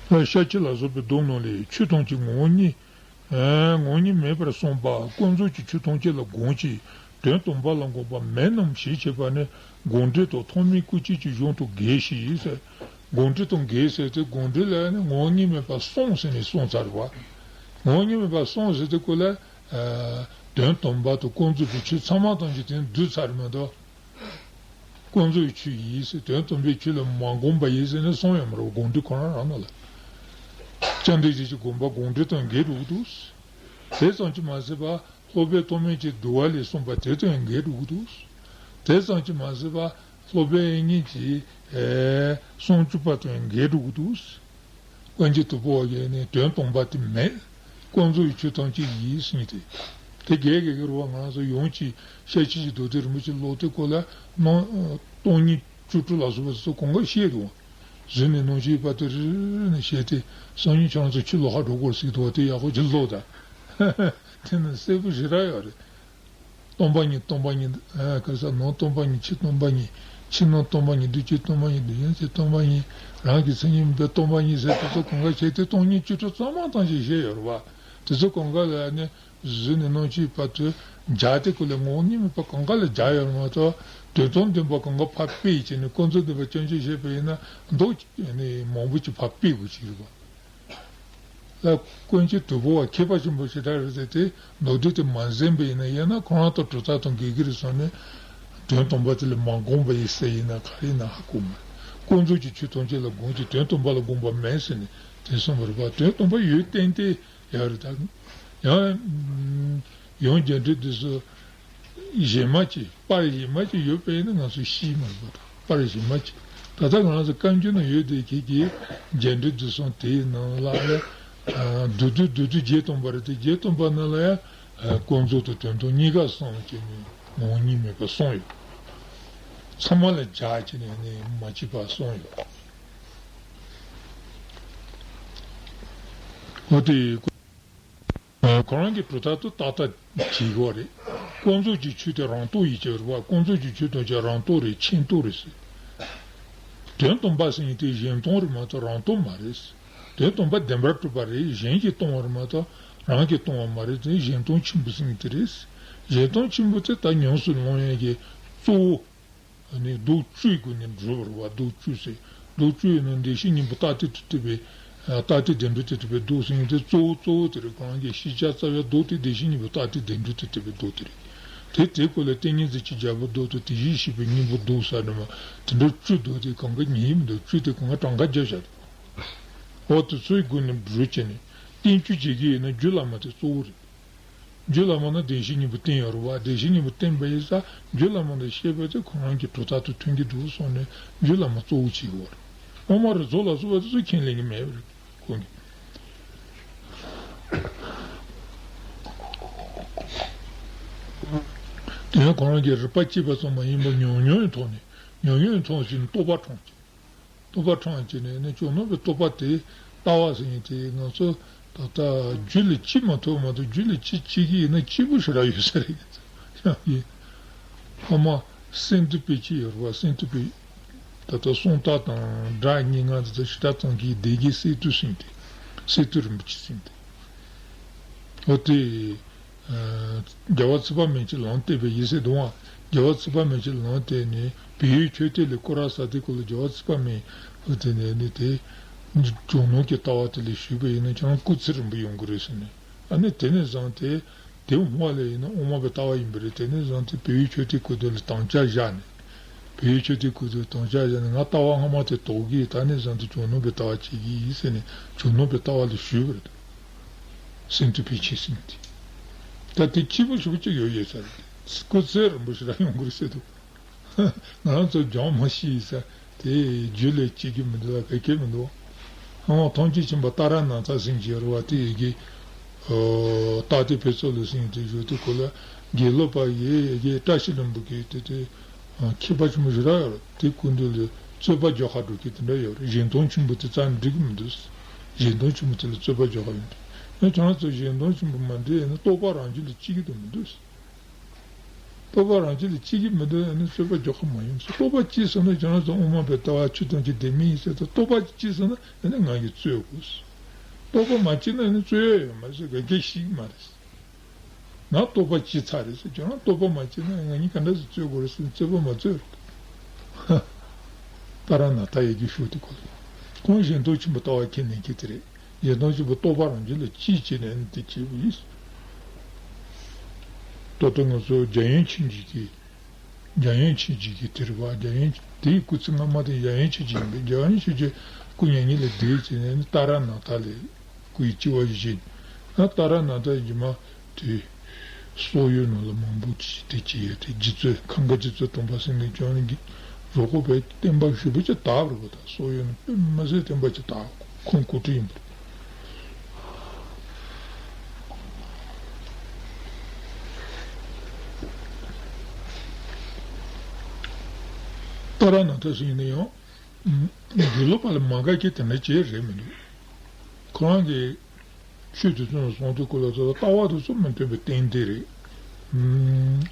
ཤཱཀྱ་ལ་སོགས་པའི་མདོ་རྣམས་ལས་ཆོས་ཐམས་ཅད་ངོ་བོ་ཉིད། ངོ་བོ་ཉིད་མེད་པར་གསུངས་པ་ཀུན་རྫོབ་ཀྱི་ཆོས་ཐམས་ཅད་ལ་དགོངས་ཀྱི་དོན་དམ་པ་ལ་དགོངས་པ་མེད་རྣམས་ཞེས་བྱ་བ་ནི་དགོངས་འགྲེལ་དང་ཐོགས་མེད་སྐུ་བྱད་ཀྱི་གཞུང་དུ་འགལ་ཞེས་ཟེར། དགོངས་འགྲེལ་དང་འགལ་ཟེར་ཏེ་དགོངས་འགྲེལ་ལ་ནི་ངོ་བོ་ཉིད་མེད་པར་གསུངས་ཟེར་ནས་གསུངས་ཚར་བ། ངོ་བོ་ཉིད་མེད་པར་གསུངས་ཟེར་ཏེ་ཁོ་ལ། དོན་དམ་པ་དང་ཀུན་རྫོབ་ཀྱི་ཆོས་ཚང་མ་ཐམས་ཅད་དེ་བསྡུས་ཚར་མ་གཏོགས། ཀུན་རྫོབ་ཀྱི་ཆོས་ཡིན་ཟེར་དོན་དམ་པའི་ཆོས་ལ་མ་དགོངས་པ་ཡིན་ཟེར་ནས་གསུངས་ཡོད་མ་རེད། དགོངས་འགྲེལ་ཁོ་རང་རང་ནང་ལ། སྐྱབས་འགྲོ་བྱེད་ཀྱི་དགོངས་པ་དགོངས་འགྲེལ་དང་འགལ་འགྲོ་གི་འདུག་དེ་ཙམ་གྱིས་མ་ཟད་པ་སློབ་དཔོན་ཐོགས་མེད་ཀྱིས་བསྡུ་བ་ལས་གསུངས་པ་དེ་དང་ཡང་འགལ་འགྲོ་གི་འདུག་དེ་ཙམ་གྱིས་མ་ཟད་པ་སློབ་དཔོན་དབྱིག་གཉེན་གྱིས་ཨེ་སུམ་ཅུ་པ་དང་ཡང་འགལ་འགྲོ་གི་འདུག་ཀུན་མཁྱེན་དྭགས་པོ་བ་གིས་ནི་དོན་དམ་པ་དེ་མེད། ཀུན་རྫོབ་ཀྱི་ཆོས་ཐམས་ཅད་ཡིན་ཟེར་ནས་དེ། དེ་འགལ་འགལ་གྱི་རེད་བ། ང་རང་ཚོ་ཡོངས་ཀྱི་ཤེར་ཕྱིན་གྱི་མདོ་སྡེ་རིན་པོ་ཆེ་ཀློག་དུས་སྐོར་ལ་སྣང་སྟོང་ཉིད་བཅུ་དྲུག་ལ་སོགས་པ་དེ་ཚོ་གང་ག་བཤད་འདུག་གཟིགས་ནས་སྣང་མཆེད་བར་དུ་རེ་རེ་ནས་བཤད་དེ་སང་ཉིན་ཁྱེད་རང་ཚོ་ཕྱི་ལོགས་ཧ་འགྲོ་དགོས་ཟེར་འདུག་བ། དེ་ཡག་པོ་ཅིག་ཀློག་དང་། དེ་ནི་གསལ་པོ་ཞེ་དྲག་ཡོད་རེད། སྟོང་པ་ཉིད་སྟོང་པ་ཉིད། ཨ་ག་ས་ནང་སྟོང་པ་ཉིད། ཕྱི་སྟོང་པ་ཉིད། ཕྱི་ནང་སྟོང་པ་ཉིད། དུས་གཅིག་སྟོང་པ་ཉིད། དུས་གཞན་གཅིག་སྟོང་པ་ཉིད། རང་གི་མཚན་ཉིད་མིན་པའི་སྟོང་པ་ཉིད་ཟེར་དེ་ཚོ་གང་ག་བཤད་དེ་སྟོང་ཉིད་བཅུ་དྲུག་ཚང་མ་ཐམས་ཅད་བཤད་ཡོད་རེད་བ། དེ་ཚོ་གང་ག་ལ་ནི་གཟིགས་ནས་སྣང་མཆེད་བར་དུ་སྦྱར་ཏེ་ཁོ་ལ་ངོ་བོ་ཉིད་མེད་པ་གང་ག་ལ་སྦྱར་ཡོད་རེད་མ་གཏོགས་དོན་དམ་བདེན་པ་གང་ག་ཕར་སྤེལ་བྱས་ནས་ཀུན་རྫོབ་བདེན་པ་སྐྱོན་བརྗོད་བྱས་པ་ཡིན་ན་མདོ་ནི་མང་པོ་ཅིག་ཕར་སྤེལ་དགོས་ཀྱི་རེད་བ། ལ་ཀུན་མཁྱེན་དྭགས་པོ་བ་མཁས་པ་ཆེན་པོ་ཞེ་དྲག་རེད་ཟེར་ཏེ་མདོ་སྡེ་དེ་མ་ཟིན་པ་ཡིན་ན། ཡང་ན་ཁོ་རང་དང་གྲུབ་མཐའ་དང་འགལ་གྱི་རེད་བསམ་ནས་དོན་དམ་པ་དེ་ལ་མ་དགོངས་པ་ཡིན་ཟེར་ཡིན་ན་ག་རེ་ཡིན་ན་ཧ་གོ་མ་རེད། ཀུན་རྫོབ་ཀྱི་ཆོས་ཐམས་ཅད་ལ་དགོངས་ཀྱི་དོན་དམ་པ་ལ་དགོངས་པ་མེད་ཟེར་ནས་དེ་གསུངས་པ་རེད་པ། དོན་དམ་པ་ཡོད་ཏན་ཏན་ཡོད་རེད་ད། ཡང་ཡང་རྒྱ་འགྲེལ་འདི་ཚོ། གཞན་མ་གཅིག་པར་གཞན་མ་གཅིག་ཡོད་པས་ནི་ང་ཚོས་ཤེས་མ་རེད་པ། པར་གཞན་མ་གཅིག་ད་ལྟ་ང་ཚོ་བཀའ་འགྱུར་ནང་ཡོད་དེ་ཁྱེད་ཀྱིས་རྒྱ་འགྲེལ་བསྡུས་གསུམ་དེའི་ནང་ལ་ཡང་བསྡུས་བསྡུས་བསྡུས་བསྡུས་བརྒྱད་སྟོང་པ་རེད་དེ། བརྒྱད་སྟོང་པ་ནང་ལ་ཡང་ཀུན་རྫོབ་དང་དོན་དམ་གཉིས་ཀ་གསུངས་བྱས་ནས་ངོ་བོ་ཉིད་མེད་པ་གསུངས་ཡོད། ཚང་མ་ལ་སྦྱར་བྱས་ནས་ནི་མ་བྱས་པ་གསུངས་ཡོད། འོ་དེ། ཁོ་རང་གི་གྲུབ་མཐའ་དེ་ཏག་ཏག་བྱེད་དགོས་རེད། ཀུན་རྫོབ་ཀྱི་ཆོས་དེ་རང་སྟོང་ཡིན་གྱི་རེད་བ། ཀུན་རྫོབ་ཀྱི་ཆོས་ཐམས་ཅད་རང་སྟོང་རེད། མཁྱེན་རྟོགས་རེད་ཟེར། དོན་དམ་པ་ཟེར་མཁན་དེ་གཞན་སྟོང་རེད་མ་གཏོགས་རང་སྟོང་མ་རེད། དོན་དམ་པ་བདེན་པར་གྲུབ་པ་རེད། གཞན་གྱིས་སྟོང་བ་རེད་མ་གཏོགས་རང་གིས་སྟོང་བ་མ་རེད་དེ། གཞན་སྟོང་ཆེན་པོ་ཟེར་མཁན་དེ་རེད། གཞན་སྟོང་ཆེན་པོ་དེ་ད་ཉམས་སུ་ལེན་ཡས་ཀྱི་གཙོ་བོ། ནི་བཟློག་བཅོས་ཀྱི་སྒོ་ནས་སྒྲུབ་པ་རེད་བ། བཟློག་བཅོས་ཟེར། མདོ་བཅུ་ཡོད་ན་བདེན་བཞི་གཉིས་པོ་རྟགས་གཏེར་དུ་གྲུབ་པའི། རྟགས་གཏེར་བདེན་གྲུབ་ཏུ་གྲུབ་པའི་མདོ་ཟེར་མཁན་དེ་གཙོ་བོ་གཙོ་བོ་དེ་རེད། ཁོ་རང་གི་ཤེས་བྱ་རྩ་བའི་མདོ་དེ་བདེན་བཞི་གཉིས་པོ་རྟགས་གཏེར་བདེན་གྲུབ་ཏུ་གྲུབ་པའི་མདོ་དེ་རེད། དེ་དེའི་སྐོར་ལ་ཏིང་ངེ་འཛིན་གྱི་རྒྱལ་པོའི་མདོ་དང་དེ་བཞིན་གཤེགས་པའི་སྙིང་པོའི་མདོ་ཟེར་ནས་མ། དེ་འདྲ་བཅུ་འདུག། དེ་གང་ག་ཉན་གྱི་མི་འདུག། བཅུ་དེ་གང་ག་གྲངས་ཀ་བརྒྱབ་བཞག་འདུག། འོ་དེ་ཚོའི་སྒོ་ནས་འབྲུ་བྱས་ནས་བསྟན་བཅོས་བྱེད་ཀྱི་ཡིན་ན་རྒྱུད་བླ་མ་དེ་གཙོ་བོ་རེད། རྒྱུད་བླ་མ་ན་བདེན་བཞི་གཉིས་པོ་བསྟན་ཡོད་རེད་བ། བདེན་བཞི་གཉིས་པོ་བསྟན་པ་ཡིན་ཙང་རྒྱུད་བླ་མ་ལ་བཤད་པ་དེ་ཁོ་རང་གི་གྲུབ་རྟགས་དང་མཐུན་གྱི་འདུག་གསུངས་ནས་རྒྱུད་བླ་མ་གཙོ་བོ་བྱེད་ཀྱི་ཡོད་རེད། དབུ་མ་རིགས་ཚོགས་ལ་སོགས་པ་དེ་ཚོ་ཁས་ལེན་གྱི་མེད་པ་རེད་ཁོང་གིས། དེ་ཡང་ཁོ་རང་གི་རིག་པ་སྐྱེས་པ་ཙམ་མ་ཡིན་པར་ཉམས་མྱོང་གི་ཐོག་ནས་ཉམས་མྱོང་གི་ཐོག་ནས་རྟོགས་པ་འཁྲུངས་ཀྱི། རྟོགས་པ་འཁྲུངས་བྱས་ནས་ནི་ཇོ་ནོར་བུའི་རྟོགས་པ་དེ་ལྟ་བ་ཟེར་མཁན་དེ་ང་ཚོ་ད་ལྟ་རྒྱུད་ལ་སྐྱེ་མ་ཐུབ་མ་གཏོགས་རྒྱུད་ལ་སྐྱེ་སྐྱེ་གི་ཡིན་ན་སྐྱེས་བུ་ཞེ་དྲག་ཡོད་ས་རེད། ཡིན། ཕ་མ་སེང་ཏུ་དཔེ་ཆ་ཡོད་རེད་བ། སེང་ཏུ་དཔེ་ད་ལྟ་སུམ་རྟགས་དང་སྒྲ་སྙན་ངག་དེ་ཚོ་ཞེ་དྲག་ཙམ་གྱིས་སྡེ་དགེ་སེང་ཏུ་ཟེར་མཁན་དེ། སེང་ཏུ་རིན་པོ་ཆེ་ཟེར་མཁན་དེ། འོ་དེ། རྒྱལ་བ་ཚེ་དཔག་མེད་ཀྱིས་ལམ་བསྟན་པའི་ཡེ་ཤེས་སྡོང་བ། རྒྱལ་བ་ཚེ་དཔག་མེད་ཀྱིས་ལམ་བསྟན་ནས་བལ་ཡུལ་མཆོད་རྟེན་ལ་སྐོར་ར་ཟ་དུས་སྐོར་ལ་རྒྱལ་བ་ཚེ་དཔག་མེད་འོ་དེ་ནས་ནི་དེ། ཇོ་ནོར་གྱི་ལྟ་བ་དེ་ལ་ཞུས་པ་ཡིན་ན་ཁྱེད་རང་སྐུ་ཚེ་རིང་པོ་ཡོང་གི་རེད་ཟེར་ནས། ཨ་ནི་དེ་ནས་བཟུང་སྟེ། དེ་སྔོན་ལ་ཡིན་ན་དབུ་མ་པའི་ལྟ་བ་ཡིན་པ་རེད། དེ་ནས་བཟུང་སྟེ་བལ་ཡུལ་མཆོད་རྟེན་སྐོར་དུས་ལ་དམ་བཅའ་བཞག་ནས། བལ་ཡུལ་མཆོད་རྟེན་སྐོར་དུས་དམ་བཅའ་བཞག་ནས་ང་ལྟ་བ་སྔ་མ་དེ་དོར་གི་ཡིན། ད་ནས་བཟུང་སྟེ་ཇོ་ནོར་བའི་ལྟ་བ་བྱེད་ཀྱི་ཡིན་ཟེར་ནས་ཇོ་ནོར་བའི་ལྟ་བ་ལ་ཞུས་པ་རེད། སེང་ཏུ་དཔེ་ཆ་ཟེར་མཁན་དེ། ད་དེ་སྐྱེས་བུ་ཞེ་པོ་ཅིག་ཡོད་ཡོད་ས་རེད། སྐུ་ཚེ་རིང་པོ་ཞེ་དྲག་ཡོང་གི་རེད་ཟེར་འདུག། ང་རང་ཚོ་སྦྱང་མ་ཤེས་ས་དེ་རྒྱུད་ལ་སྐྱེ་གི་མི་འདུག་ལ་ག་གེ་མི་འདུག། ཨང་ཐམས་ཅད་མཁྱེན་པ་ཏཱ་ར་ནཱ་ཐ་ཟེར་མཁན་ཅིག་ཡོད་རེད་བ། དེ་ཡི་གེ་རྟགས་གཏེར་འཕེལ་ཚོགས་ལ་ཟེར་མཁན་དེ་བཞུགས་དུས་སྐོར་ལ་དགེ་ལུགས་པ་ཡི་ཡི་གེ་བཀྲ་ཤིས་ལྷུན་པོ་གི་དེ་དེ་མཁས་པ་ཆེན་པོ་ཞེ་དྲག་ཡོད་རེད། དེ་སྐུ་མདུན་ལ་རྩོད་པ་རྒྱག་ག་འགྲོ་མཁན་དེ་འདྲ་ཡོད་རེད། གཞན་དོན་ཆེན་པོ་དེ་རྩ་ནས་འགྲིག་གི་མི་འདུག། གཞན་དོན་ཆེན་པོ་དེ་ལ་རྩོད་པ་རྒྱག་ག་ཡོང་དུས་ང་ཁྱེད་རང་ཚོ་གཞན་དོན་ཆེན་པོ་མ་འགྲིག་ཡིན་ན་རྟོགས་པ་རང་རྒྱུད་ལ་སྐྱེ་གི་འདུག་མི་འདུག། རྟོགས་པ་རང་རྒྱུད་ལ་སྐྱེ་གི་མི་འདུག་ཨ་ནི་རྩོད་པ་རྒྱག་གི་མ་ཡིན་ཟེར། རྟོགས་པ་སྐྱེས་སོང་ན་ཁྱེད་རང་ཚོ་དབུ་མ་པའི་ལྟ་བ་ཆོས་ཐམས་ཅད་བདེན་མེད་ཡིན་ཟེར་ཏེ། རྟོགས་པ་སྐྱེས་སོང་ན་ཨ་ནི་ང་གིས་རྩོད་དགོས། རྟོགས་པ་མ་སྐྱེས་ན་ཨ་ནི་རྩོད་ཡ་ཡོད་མ་རེད་ཟེར། ག་གེ་ཞིག་མ་རེད་ཟེར། ང་རྟོགས་པ་སྐྱེས་ཚར་རེད་ཟེར། ཁྱེད་རང་རྟོགས་པ་མ་སྐྱེས་ན་ང་གཉིས་ག་འདྲ་ཟེར་རྩོད་དགོས་རེད་ཟེར། རྩོད་པ་མ་རྩོད་རེད། ཏཱ་ར་ནཱ་ཐ་ཡི་གེ་ཞུ་དེ་ཁོ་ཁོང་གཞན་དོན་ཆེན་པོ་ལྟ་བ་ཁས་ལེན་མཁན་དེ་རེད། གཞན་དོན་ཆེན་པོ་རྟོགས་པ་རང་རྒྱུད་ལ་སྐྱེས་བྱས་ནས་ནི་དེ་བྱས་པ་ཡིན། ད་ལྟ་ང་ཚོ་འཇམ་དབྱངས་ཆོས་རྗེ་གི། འཇམ་དབྱངས་ཆོས་རྗེ་གི་དེ་རེད་བ། འཇམ་དབྱངས་དེའི་སྐུ་ཚེ་སྔ་མ་དེ་འཇམ་དབྱངས་ཆོས་རྗེ་ཡིན་པས། འཇམ་དབྱངས་ཆོས་རྗེ་སྐུ་མྱ་ངན་ལས་འདས་བྱས་ནས་ནི་ཏཱ་ར་ནཱ་ཐ་ལ་སྐུ་ཡི་སྤྱི་བོ་བཞེས། ད་ཏཱ་ར་ནཱ་ཐ་རྗེས་མ་དེ། སོག་ཡུལ་ནང་ལ་མང་པོ་ཅིག་དེ་ཅི་ཡོད་དེ། རྗེ་བཙུན་ཁམས་དགའ་རྗེ་བཙུན་དམ་པ་སེང་གེ་ལྗོན་གྱི་རོགས་པའི་བསྟན་པ་ཞེ་པོ་ཅིག་དར་རེད་པ། ད་སོག་ཡུལ་ནང་དཔེ་མི་སྲིད་བསྟན་པ་ཅིག་དར། ཁོང་སྐུ་དྲིན་ཡིན་པ། ཏཱ་ར་ནཱ་ཐ་ཟེར་ནས་ཡང་དགེ་ལུགས་པ་ལ་མ་དགའ་མཁན་དེ་འདྲ་ཅིག་རེད་མི་འདུག། ཁོ་རང་གི་ཆོས་དེ་ཚོ་ལ་སོང་དུས་སྐོར་ལ་ཚོ་ལྟ་བ་དེ་ཚོ་མི་མཐུན་པའི་རྟེན་འབྲེལ་རེད། ཨུམ།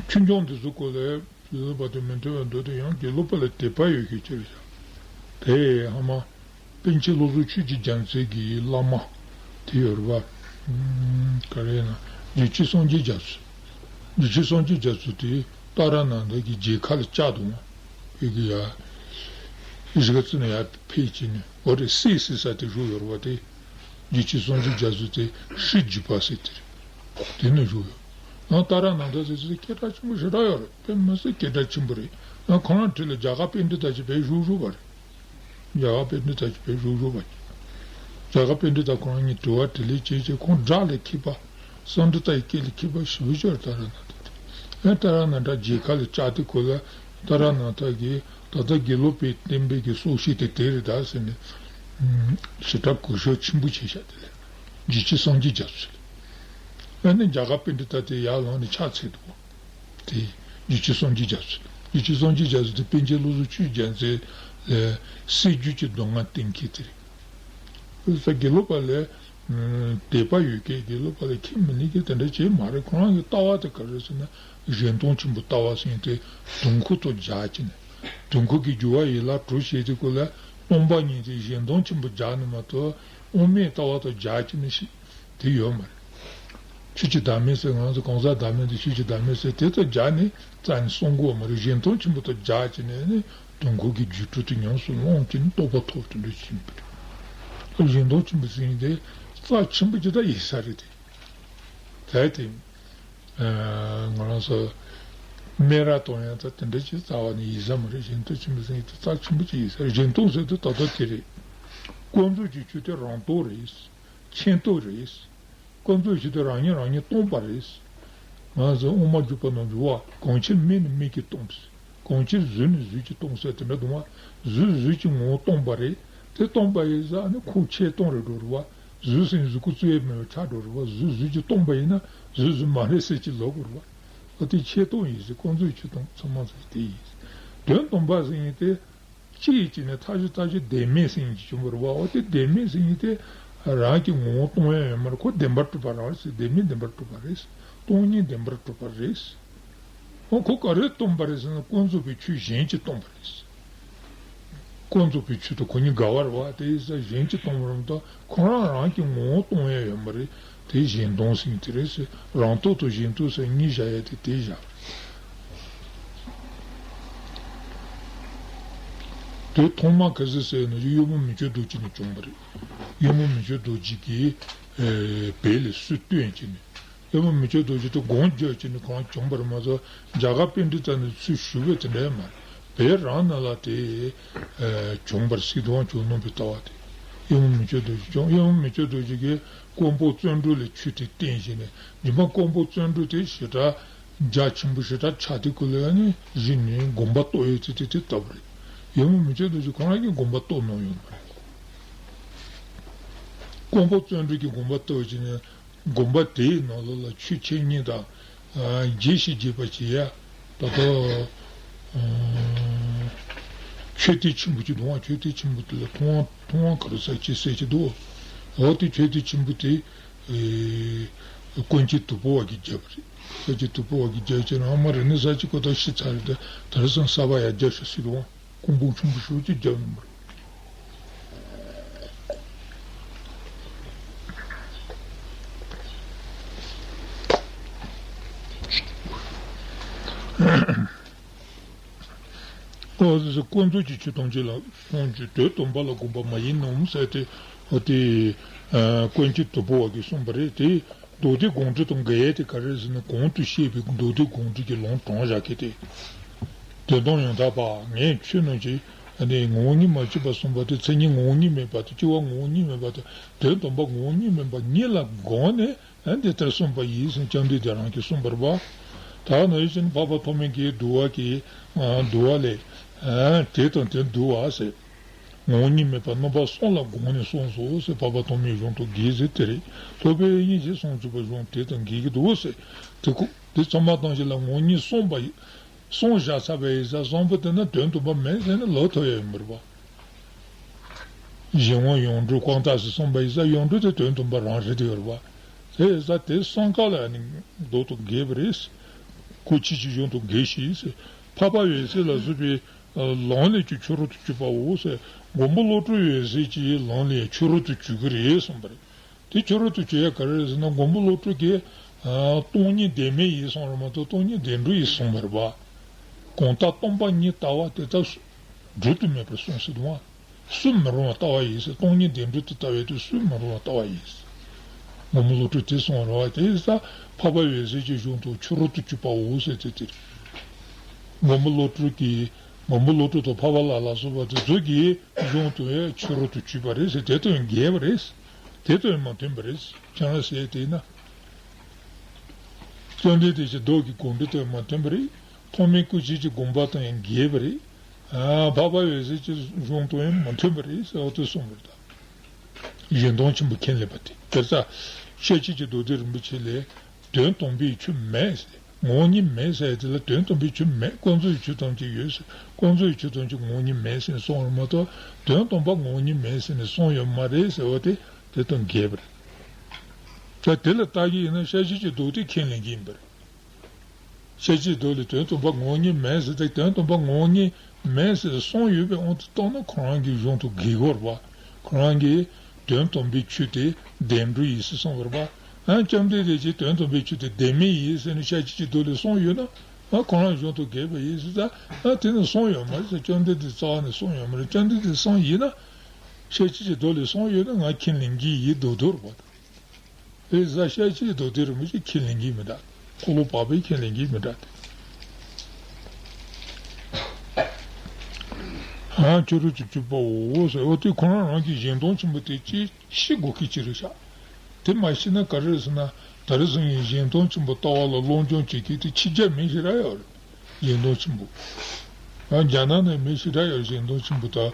ཆོས་འབྱུང་དེ་ཚོ་སྐོར་ལ་དགེ་ལུགས་པ་དང་མི་མཐུན་པ་འདུག་དེ་ཡང་དགེ་ལུགས་པ་ལ་དད་པ་ཡོད་མཁན་ཅིག་རེད་ཤག། དེ་ཧ་མ་པཎ་ཆེན་བློ་བཟང་ཆོས་ཀྱི་རྒྱལ་མཚན་གྱི་བླ་མ་དེ་ཡོད་རེད་པ། ཨུམ། ག་རེ་ཡིན་ན་རྗེ་བཙུན་སངས་རྒྱས་རྒྱ་མཚོ། རྗེ་བཙུན་སངས་རྒྱས་རྒྱ་མཚོ་དེ་ཏཱ་ར་ནཱ་ཐ་གི་མཇལ་ཁ་ལ་བཅར་འདུག། ཨེ་གི་ཡ། གཞིས་ཀ་རྩེ་ནས་ཡར་ཕེབས་བྱས་ནས་འོ་རེད། སྲས་ཟེར་ས་དེ་བཞུགས་ཡོད་རེད་པ། དེ་རྗེ་བཙུན་སངས་རྒྱས་རྒྱ་མཚོ་དེ་སྲས་བརྒྱུད་པ་ཟེར་དེ་རེད། དེ་ནས་བཞུགས་ཡོད། ཡང་ཏཱ་ར་ནཱ་ཐ་ཟེར་ས་དེ་སྐད་གྲགས་ཆེན་པོ་ཞེ་དྲག་ཡོད་རེད། དཔེ་མི་སྲིད་སྐད་གྲགས་ཆེན་པོ་རེད། ཡང་ཁོ་རང་འཁྲིས་ལ་རྒྱ་གར་པཎྜི་ཏ་ཅིག་དཔེ་བཞུགས་བཞུགས་པ་རེད། རྒྱ་གར་པཎྜི་ཏ་ཅིག་དཔེ་བཞུགས་བཞུགས་པ་ཅིག། རྒྱ་གར་པཎྜི་ཏ་ཁོ་རང་གཉིས་དྲི་བ་དྲིས་ལན་བྱས་བྱས། ཁོང་སྒྲ་ལ་མཁས་པ། སཾ་སྐྲྀ་ཏ་ཡི་སྐད་ལ་མཁས་པ་ཞེ་པོ་ཅིག་རེད། ཏཱ་ར་ནཱ་ཐ་དེ། ཨ་ཏཱ་ར་ནཱ་ཐ་མཇལ་ཁ་ལ་བཅར་དུས་སྐོར་ལ་ཏཱ་ར་ནཱ་ཐ་གིས་ད་ལྟ་དགེ་ལུགས་པའི་བསྟན་པའི་གི་སྲོག་ཤིང་དེ་དེ་རེད་ད་ཟེར་ནས་ཞེ་དྲག་གུས་ཞབས་ཆེན་པོ་བྱས་ཤག། དེ་ལ་རྗེ་བཙུན་སངས་རྒྱས་རྒྱ་མཚོ་ལ། ཨ་ནི་རྒྱ་གར་པཎྜི་ཏ་དེ་ཡར་ལངས་ནས་ཕྱག་འཚལ་འདུག། དེ་རྗེ་བཙུན་སངས་རྒྱས་རྒྱ་མཚོ། རྗེ་བཙུན་སངས་རྒྱས་རྒྱ་མཚོ་དེ་པཎ་ཆེན་བློ་བཟང་ཆོས་རྒྱལ་མཚན་ལ་སྲས་བརྒྱུད་ཀྱི་མདོ་སྔགས་བསྟན་མཁན་དེ་རེད། དགེ་ལུགས་པ་ལ་དད་པ་ཡོད་མཁན། དགེ་ལུགས་པ་ལ་ཁས་མི་ལེན་མཁན་དེ་འདྲ་ཅིག་མ་རེད། ཁོ་རང་གི་ལྟ་བ་དེ་ག་རེ་ཟེར་ན་གཞན་དོན་ཆེན་པོའི་ལྟ་བ་ཟེར་མཁན་དེ་དུས་འཁོར་དང་སྦྱར་གྱི་ནས། དུས་འཁོར་གྱི་འགྱུར་བ་ཡན་ལག་དྲུག་བཤད་དུས་སྐོར་ལ་སྟོང་པ་ཉིད་དེ་གཞན་དོན་ཆེན་པོ་སྦྱར་ནས་མ་གཏོགས་དབུ་མའི་ལྟ་བ་དང་སྦྱར་གྱི་ནས་ཞིག་དེ་ཡོད་མ་རེད། ཆོས་ཀྱི་བདག་མེད་ཟེར། ང་ཚོ་གང་ཟག་བདག་མེད་དེ་ཆོས་ཀྱི་བདག་མེད་ཟེར་དེ་ཚོ་སྦྱར་ནས་རྩ་ནས་གསུང་གི་ཡོད་མ་རེད། གཞན་དོན་ཆེན་པོ་དང་སྦྱར་གྱི་ནས་ནི་ དོན་གོ་གི་རྒྱུད་གྲོལ་དུ་ཉམས་སུ་བླངས་ཀྱིན་རྟོགས་པ་ཐོབ་དེ་འདྲ་ཕྱིན་པ་རེད། གཞན་དོན་ཆེན་པོ་ཟེར་མཁན་དེ་རྩ་ཆེན་པོ་ཅིག་ད་ཡིན་ས་རེད་དེ། ད་དེ། ང་རང་ཚོ་སྨད་ར་གཏོང་ཡང་ད་དེ་འདྲ་ཅིག་རྩ་བ་ནས་ཡིན་ས་མ་རེད། གཞན་དོན་ཆེན་པོ་ཟེར་མཁན་དེ་རྩ་ཆེན་པོ་ཅིག་ཡིན་ས་རེད། གཞན་དོན་ཟེར་དུས་ད་ལྟ་དེ་རེད། ཀུན་རྫོབ་ཀྱི་ཆོས་དེ་རང་སྟོང་རེད། མཁྱེན་རྟོགས་རེད། ཀུན་རྫོབ་ཆོས་དེ་རང་ཉིད་རང་ཉིད་སྟོང་པ་རེད། ང་ཚོ་དབུ་མ་འཇུག་པ་ནང་འཇུག་པ་གང་ཕྱིར་མིག་ནི་མིག་གིས་སྟོང་། གང་ཕྱིར་གཟུགས་ནི་གཟུགས་ཀྱིས་སྟོང་ཟེར་དེ་འདྲ་འདུག་བ། གཟུགས་གཟུགས་ཀྱི་ངོ་བོ་སྟོང་པ་རེད། དེ་སྟོང་པ་ཡིན་ཙང་ནི་ཁོ་ཆེས་སྟོང་རེད་འགྲོ་རེད་བ། གཟུགས་ཟེར་གཟུགས་ཁོ་རྩོད་ཡས་མེད་པ་ཆགས་འགྲོ་རེད་བ། གཟུགས་གཟུགས་ཀྱིས་སྟོང་པ་ཡིན་ན་གཟུགས་གཟུགས་མ་རེད་ཟེར་གྱི་ལབ་དགོས་རེད་བ། འོ་དེ་ཆེས་སྟོང་ཡིན་ཟེར། ཀུན་རྫོབ་ཆོས་སྟོང་ཚང་མ་ཟེར་དེ་ཡིན། དོན་སྟོང་པ་ཟེར་མཁན་དེ། གཅིག་ཡིན་གཅིག་ནས་མཐའ་གཅིག་མཐའ་གཅིག་བདེན་མེད་ཟེར་མཁན་ཅིག་བྱུང་བ་རེད་བ། འོ་དེ་བདེན་མེད་ཟེར་མཁན་དེ་རང་གི་ངོ་བོ་སྟོང་ཡ་ཡོད་མ་རེད། ཁོ་བདེན་པར་གྲུབ་པ་རང་རེད་ཟེར། བདེན་མེད་བདེན་པར་གྲུབ་པ་རེད། སྟོང་ཉིད་བདེན་པར་གྲུབ་པ་རེད། འོ་ཁོ་ག་རེ་སྟོང་པ་རེད་ཟེར་ན་ཀུན་རྫོབ་པའི་ཆོས་གཞན་གྱིས་སྟོང་པ་རེད། ཀུན་རྫོབ་པའི་ཆོས་དང་ཁོ་གཉིས་འགལ་བ་རེད་བ། དེ་ཡིན་ཙང་གཞན་གྱིས་སྟོང་པ་རེད་མ་གཏོགས་ཁོ་རང་རང་གི་ངོ་བོ་སྟོང་ཡ་ཡོད་མ་རེད། དེ་གཞན་སྟོང་ཟེར་མཁན་དེ་རེད་ཟེར། རང་སྟོང་དང་གཞན་སྟོང་ཟེར་གཉིས་བཞག་ཡ་དེ་དེ་བཞག་དེ་ཐོག་མ་ག་ཟེ་ཟེར་ན་གཡོག་མོ་མི་བསྐྱོད་རྡོ་རྗེ་ནས་བྱུང་བ་རེད། གཡོག་མོ་མི་བསྐྱོད་རྡོ་རྗེ་གིས་ཨེ་བོད་ལ་སྲོལ་བཏོད་ཀྱིན་ནས། གཡོག་མོ་མི་བསྐྱོད་རྡོ་རྗེ་དེ་དགོངས་བརྒྱབ་ཀྱིན་ནས་གང་བྱུང་བ་རེད་མ་གཏོགས་རྒྱ་གར་པཎྜི་ཏ་ནས་ཚུར་ཞུས་པ་དེ་འདྲ་མ་རེད། བོད་རང་ནང་ལ་དེ་ཨེ་བྱུང་བ་རེད་ཟེར་དུས་བྱུང་ནོར་བུའི་ལྟ་བ་དེ། གཡོག་མོ་མི་བསྐྱོད་རྡོ་རྗེ་བྱུང་། གཡོག་མོ་མི་བསྐྱོད་རྡོ་རྗེ་གིས་ཀོང་པོ་བརྩོན་འགྲུས་ལ་ཆོས་དེ་བསྟན་བྱས་ནས་རྗེ་མ་ཀོང་པོ་བརྩོན་འགྲུས་དེ་ཞེ་དྲག་རྒྱ་ཆེན་པོ་ཞེ་དྲག་ཆགས་དུས་སྐབས་ལ་ཡང་ནི་གཞི་ནས་དགོངས་པ་རྟོགས་ཡོད་ཚུལ་དེ་དེ་ལྟ་བུ་རེད། གཡོག་མོ་མི་བསྐྱོད་རྡོ་རྗེ་ཁོ་རང་གིས་དགོངས་པ་རྟོགས་གནང་ཡོད་མ་རེད། ཀོང་པོ་བརྩོན་འགྲུས་ཀྱིས་དགོངས་པ་རྟོགས་བྱས་ནས་དགོངས་པ་དེའི་ནང་ལོགས་ལ་ཆོས་འཆད་ཉན་དང་། ཨ། རྒྱས་ཤིང་རྒྱས་པར་བྱེད་ཡ། ད་ལྟ་ཨ་མཆོད་རྟེན་ཆེན་པོ་ཅིག་འདུག་བ། མཆོད་རྟེན་ཆེན་པོ་དེ་ལ་ཐུབ་དབང་ཐུབ་དབང་ག་རེ་ཟེར་ཅིག་ཟེར་གྱི་འདུག་འོ་དེ་མཆོད་རྟེན་ཆེན་པོ་དེ་ཨེ་ཀུན་མཁྱེན་དྭགས་པོ་བ་གིས་བརྒྱབ་པ་རེད། ཀུན་མཁྱེན་དྭགས་པོ་བ་གིས་བརྒྱབ་ཀྱི་ན་ཨ་མ་རེ་ནི་ས་ཅིག་གོ་ད་ཤི་ཚར་རེད། ད་རེས་སང་གསར་པ་ཡར་རྒྱབ་ཤག་ཟེར་འདུག་བ། ཀོང་པོ་ཆུང་པོ་ཞེ་པོ་ཅིག་བརྒྱབ་ཡོང་བ་རེད། ཨོ་ཟེར། ཀུན་རྫོབ་ཀྱི་ཆོས་ཐམས་ཅད་ལ་སོང་ཅིག་དོན་སྟོང་པ་ལ་དགོངས་པ་མ་ཡིན་ནམ་ཟེར་ཏེ། ཨོ་དེ་ཀུན་མཁྱེན་དྭགས་པོ་བ་གིས་གསུངས་པ་རེད་དེ། མདོ་སྡེ་དགོངས་འགྲེལ་དང་འགལ་ཡས་དེ་ག་རེ་ཟེར་ན། གོང་དུ་བཤད་པའི་མདོ་སྡེ་དགོངས་འགྲེལ་གྱི་ལུང་དྲངས་བཞག་གི་སྟེ། དོན་དམ་ཡང་དག་པ་ངས་ཆོས་རྣམས་ཀྱི་ནི་ངོ་བོ་ཉིད་མ་གཅིག་པ་གསུངས་པ་དེ། མཚན་ཉིད་ངོ་བོ་ཉིད་མེད་པ་དང་། སྐྱེ་བ་ངོ་བོ་ཉིད་མེད་པ་དང་། དོན་དམ་པ་ངོ་བོ་ཉིད་མིན་པ་གཉིས་ལ་དགོངས་ནས་འདི་ལྟར་གསུངས་པ་ཡིན་ཟེར་བཅོམ་ལྡན་འདས་རང་གིས་གསུངས་པ་རེད་པ། ད་ནང་བཞིན་འཕགས་པ་ཐོགས་མེད་ཀྱིས་བསྡུ་བ་གི་བསྡུ་བ་ལས། དེ་དང་དེ་བསྡུ་བ་ཟེར། ངོ་བོ་ཉིད་མེད་པ་རྣམ་པ་གསུམ་ལ་དགོངས་ནས་གསུངས་སོ་ཟེར། འཕགས་པ་ཐོགས་མེད་གཞུང་དང་འགལ་ཟེར་དེ་རེད། སློབ་དཔོན་དབྱིག་གཉེན་གྱིས་གསུངས་ཚུལ་པ་གཞུང་དེ་དང་འགལ་གྱི་འདུག་ཟེར། དེ་ཁོ་དེ་ཚང་མ་བཏང་ཞིག་ལ་ངོ་བོ་ཉིད་གསུངས་པ་ཡིན། གསུངས་བཞག་ཚར་བ་ཡིན་ཙང་གསུངས་པ་དེ་ན་དོན་དམ་པ་མེད་ཟེར་ནས་ལབ་ཐུབ་ཡ་ཡོད་མ་རེད་པ། གཞན་དབང་ཡོངས་གྲོལ་དཀོན་ཐག་ཟེར་གསུངས་པ་ཡིན་ཙང་ཡོངས་གྲོལ་དེ་དོན་དམ་པ་རང་རེད་དེ་ཡོད་རེད་པ། དེ་ཡིན་ཙང་དེ་གསུམ་ཀ་ལ་ནི་མདོ་དང་འགལ་བ་རེད། ཁོ་ཁྱེད་ཀྱི་གཞུང་དང་འགལ་ཞིག་ཟེར། འཕགས་པ་འོད་གསལ་ལ་སོགས་པའི་ལམ་ལས་ཀྱང་ཕྱི་རོལ་ཏུ་གྱུར་པའོ་ཟེར། མགོན་པོ་བློ་གྲོས་འོད་གསལ་གྱི་ལམ་ལས་ཕྱི་རོལ་ཏུ་གྱུར་གྱི་རེད་གསུངས་པ་རེད། དེ་ཕྱི་རོལ་ཏུ་གྱུར་ཡ་ག་རེ་རེད་ཟེར་ན། མགོན་པོ་བློ་གྲོས་ཀྱིས་ཨ་སྟོང་ཉིད་བདེན་མེད་ཡིན་གསུངས་རེད་མ་གཏོགས་སྟོང་ཉིད་བདེན་གྲུབ་ཡིན་གསུངས་མ་རེད་པ། གང་ལྟར་སྟོང་པ་ཉིད་ལྟ་བ་དེ་ལྟར་སྒྲུབ་ཏུ་མེད་པར་གསུངས་ཟེར་འདུག་ཨ། སུ་མི་རུང་བ་ལྟ་བ་ཡིན་ཟེར། སྟོང་ཉིད་བདེན་གྲུབ་དེ་ལྟ་བའི་དུས་སུ་མི་རུང་བ་ལྟ་བ་ཡིན་ཟེར། མགོན་པོ་བློ་གྲོས་དེ་གསུངས་རེད་པ། དེ་ཡིན་ཙང་འཕགས་པ་འོད་གསལ་གྱི་གཞུང་དུ་ཕྱི་རོལ་ཏུ་གྱུར་པའོ་ཟེར་དེ་དེ་རེད། མགོན་པོ་བློ་གྲོས་ཀྱིས་མགོན་པོ་བློ་གྲོས་དང་འཕགས་པ་ལྷ་ལ་སོགས་པ་དེ་ཚོ་གི་གཞུང་དུ་ཡང་ཕྱི་རོལ་ཏུ་གྱུར་པ་རེད་ཟེར། དེ་དང་འགལ་བ་རེད། དེ་དང་མ་མཐུན་པ་རེད། ཁྱེད་རང་ཟེར་དེ་ན། བཅོམ་ལྡན་འདས་ཀྱི་མདོ་གི་དགོངས་འགྲེལ་དང་མ་མཐུན་པ་རེད། ཐོགས་མེད་སྐུ་མཆེད་ཀྱི་དགོངས་པ་དང་ཡང་འགལ་བ་རེད། ཨ་འཕགས་པ་འོད་གསལ་གྱི་གཞུང་དང་ཡང་མ་མཐུན་པ་རེད་ཟེར་བ་དེ་གསུངས་པ་རེད་ད། གཞན་དོན་ཆེན་པོ་ཁས་ལེན་པ་དེ། དེ་ལྟར་ཤཱཀྱའི་རྡོ་རྗེ་རིན་པོ་ཆེ་ལས། དོན་དམ་པའི་ཆོས་མེད་ཟེར། ངོ་བོ་ཉིད་མེད་ཟེར་དེ་ལ་དོན་དམ་པའི་ཆོས་མེད། ཀུན་རྫོབ་ཀྱི་ཆོས་ཐམས་ཅད་ཡོད་ཟེར། ཀུན་རྫོབ་ཀྱི་ཆོས་ཐམས་ཅད་ངོ་བོ་ཉིད་མེད་ཟེར་ནས་གསུངས་ཡོད་མ་གཏོགས། དོན་དམ་པ་ངོ་བོ་ཉིད་མེད་ཟེར་ནས་གསུངས་ཡོད་མ་རེད་ཟེར་བ་དེ་དེ་དང་འགལ་བ་རེད། ད་དེ་ལ་ལྟ་གི་ཡིན་ན་ཤཱཀྱའི་རྡོ་རྗེ་ཁས་ལེན་གྱི་ཡིན་པ་རེད། ཤཱཀྱའི་རྡོ་རྗེ་ལ་དོན་དམ་པ་ངོ་བོ་ཉིད་མེད་ཟེར་ཏེ། དོན་དམ་པ་ངོ་བོ་ཉིད་མེད་ཟེར་གསུངས་ཡོད་པའི་དབང་དུ་བཏང་ན་ཁོ་རང་གི་གཞུང་དུ་འགལ་གྱི་ཡོད་རེད་པ། ཁོ་རང་གིས་དོན་དམ་པའི་ཆོས་དེ་བདེན་གྲུབ་ཡིན་ཟེར་གསུངས་པ་རེད་པ། ཨ་བཅོམ་ལྡན་འདས་ཀྱིས་དོན་དམ་པའི་ཆོས་དེ་བདེན་མེད་ཡིན་ཟེར་ནས་ཤཱཀྱའི་རྡོ་རྗེ་ལ་གསུངས་ཡོད་ན། ཨ་ཁོ་རང་གཞུང་དུ་གས་པ་ཡིན་ཟེར་ད། ཨ་དེ་ནི་གསུངས་ཡོད་མ་རེད་ཟེར། བཅོམ་ལྡན་འདས་རྩ་བ་ནས་གསུངས་ཡོད་མ་རེད། བཅོམ་ལྡན་འདས་གསུངས་ཡིན་ན། ཤེར་ཕྱིན་གྱི་མདོ་ལས་གསུངས་ཡོད་ན་ང་ཁས་ལེན་གྱི་ཡིན་མདོག་མདོག་རེད་པ། དེ་ཟ་ཤེར་ཕྱིན་གྱི་མདོ་དེ་རིན་པོ་ཆེ་ཁས་ལེན་གྱི་མི་འདྲ། འཁོར་ལོ་བར་པས་ཁས་ལེན་གྱི་མི་འདྲ་སྟེ། ཨ་ཁྱོད་རང་ཚོ་བཅུག་པའོ་ཟེར། འོ་དེ་ཁོ་རང་རང་གི་གཞན་སྟོང་ཆེན་པོ་དེ་ཅི་ཤེས་དགོས་ཀྱི་ཅི་རེད་ཤག། དེ་མ་ཤེས་ན་ག་རེ་རེད་ཟེར་ན། ད་རེས་སང་ཉིན་གཞན་སྟོང་ཆེན་པོ་ལྟ་བ་ལ་སློབ་སྦྱོང་བྱེད་མཁན་དེ་ཕྱི་རྒྱལ་མི་ཞེ་དྲག་ཡོད་རེད། གཞན་སྟོང་ཆེན་པོ། ཨ་རྒྱ་ནག་ནས་མི་ཞེ་དྲག་ཡོད་རེད། གཞན་སྟོང་ཆེན་པོ་དང་།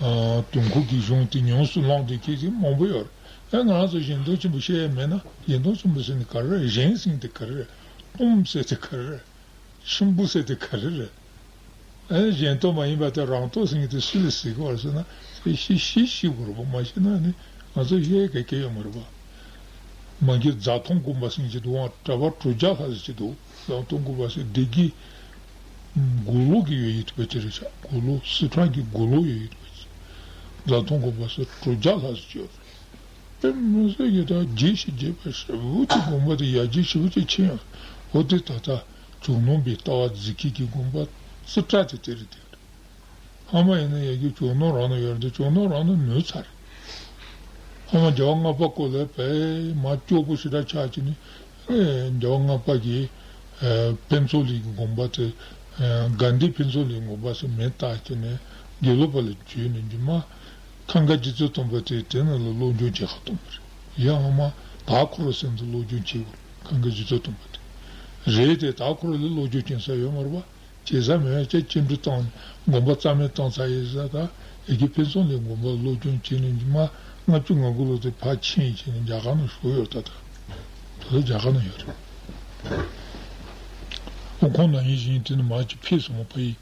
ཨ་དུས་འཁོར་གྱི་གཞུང་དེ་ཉམས་སུ་བླངས་ཏེ་མཁན་ཞིག་མང་པོ་ཡོད་རེད། ཨ་ང་རང་ཚོ་གཞན་སྟོང་ཆེན་པོ་ཤེས་ཡ་མེད་ན། གཞན་སྟོང་ཆེན་པོ་ཟེར་ནི་ག་རེ་རེད། གཞན་ཟེར་ནི་དེ་ག་རེ་རེད། སྟོང་ཟེར་དེ་ག་རེ་རེད། ཆེན་པོ་ཟེར་དེ་ག་རེ་རེད། ཨ་ནི་གཞན་སྟོང་མ་ཡིན་པ་དེ་རང་སྟོང་ཟེར་མཁན་དེ་སུ་ལ་ཟེར་གི་ཡོད་རེད་ཟེར་ན། དེ་ཤེས་ཤེས་ཤེས་དགོས་རེད་པ། མ་ཤེས་ན་ནི་ང་ཚོ་ཤེས་ག་གེ་ཡོད་མ་རེད་པ། མ་གི་རྫ་མཐོང་དགོན་པ་ཟེར་མཁན་ཅིག་འདུག་ཨང་། གྲྭ་པ་དྲུག་བརྒྱ་ལྷག་ཟེར་ཅིག་འདུག། རྫ་མཐོང་དགོན་པ་ཟེར། སྡེ་དགེ་མགོ་ལོག་གི་ཡོད་ཡིན་འདུག་པ་ཅིག་རེད་ཤག། མགོ་ལོག་སི་ཁྲོན་གྱི་མགོ་ལོག་ཡོད་ཡིན་འདུག་པ་ཅིག། རྫ་མཐོང་དགོན་པ་ཟེར་དྲུག་བརྒྱ་ལྷག་ཟེར་ཅིག་ཡོད་རེད། དེ་མི་ཟེར་གི་ད་རྒྱས་ཤིང་རྒྱས་པ་ཞེ་པོ་ཅིག། དགོན་པ་དེ་ཡར་རྒྱས་ཞེ་པོ་ཅིག་ཕྱིན་ཡོད། འོ་དེ་ད་ལྟ་ཇོ་ནང་པའི་ལྟ་བ་འཛིན་མཁན་གྱི་དགོན་པ་རྩིས་ཁྲ་དེ་དེ་རེད་དེ། ཕ་མ་ཡིན་ན་ཡ་གི་ཇོ་ནང་རང་ན་ཡོད་རེད་དེ། ཇོ་ནང་རང་ན་ནུབ་ཚར་རེད། ཕ་མ་རྒྱལ་བ་ལྔ་པ་སྐོར་ལ་བས་མ་སྐྱོ་པོ་ཞེ་དྲག་ཆགས་ཀྱི་ནི། ཨེ་རྒྱལ་བ་ལྔ་པ་གིས་ཨེ་ཕུན་ཚོགས་གླིང་གི་དགོན་པ་དེ། ཨེ་དགའ་ལྡན་ཕུན་ཚོགས་གླིང་དགོན་པ་ཟེར་མིང་བཏགས་ཀྱི་ནས་དགེ་ལུགས་པ་ལ་བརྒྱུད་ནས་རྗེས་མ་ཁམས་དགའ་རྗེ་བཙུན་སྟོན་པ་དེ་དེ་ནང་ལ་སློབ་སྦྱོང་བྱེད་ག་བཏང་བ་རེད། ཡ་ཨ་མ་དྭགས་ཁོ་ར་སེམས་སུ་སློབ་སྦྱོང་བྱེད་དགོས། ཁམས་དགའ་རྗེ་བཙུན་སྟོན་པ་དེ་རེད་དེ། དྭགས་ཁོ་ར་ལ་སློབ་སྦྱོང་བྱེད་ས་ཡོད་མ་རེད་པ། བྱེད་ས་མེད་ཅེས་སྐྱིན་འགྲུལ་བཏང་། དགོན་པ་རྩ་མེད་བཏང་ཚར་ཡིན་ས། ད་ཡ་གི་ཕུན་ཚོགས་གླིང་དགོན་པ་སློབ་སྦྱོང་བྱས་ནས་མ་ལྔ་བཅུ་ང་དགུ་ལོ་དེ་ཕར་ཕྱིན་བྱས་ནས་རྒྱ་གར་ནང་བཞུགས་ཡོད། ད་ད་ད་ལྟ་རྒྱ་གར་ནང་ཡོད་རེད། ཨོ་ཁོང་ནང་ཡིན་བཞིན་དེ་ནི་མ་ཅིག་ཕེབས་སོང་བ། ཕ་ཡི་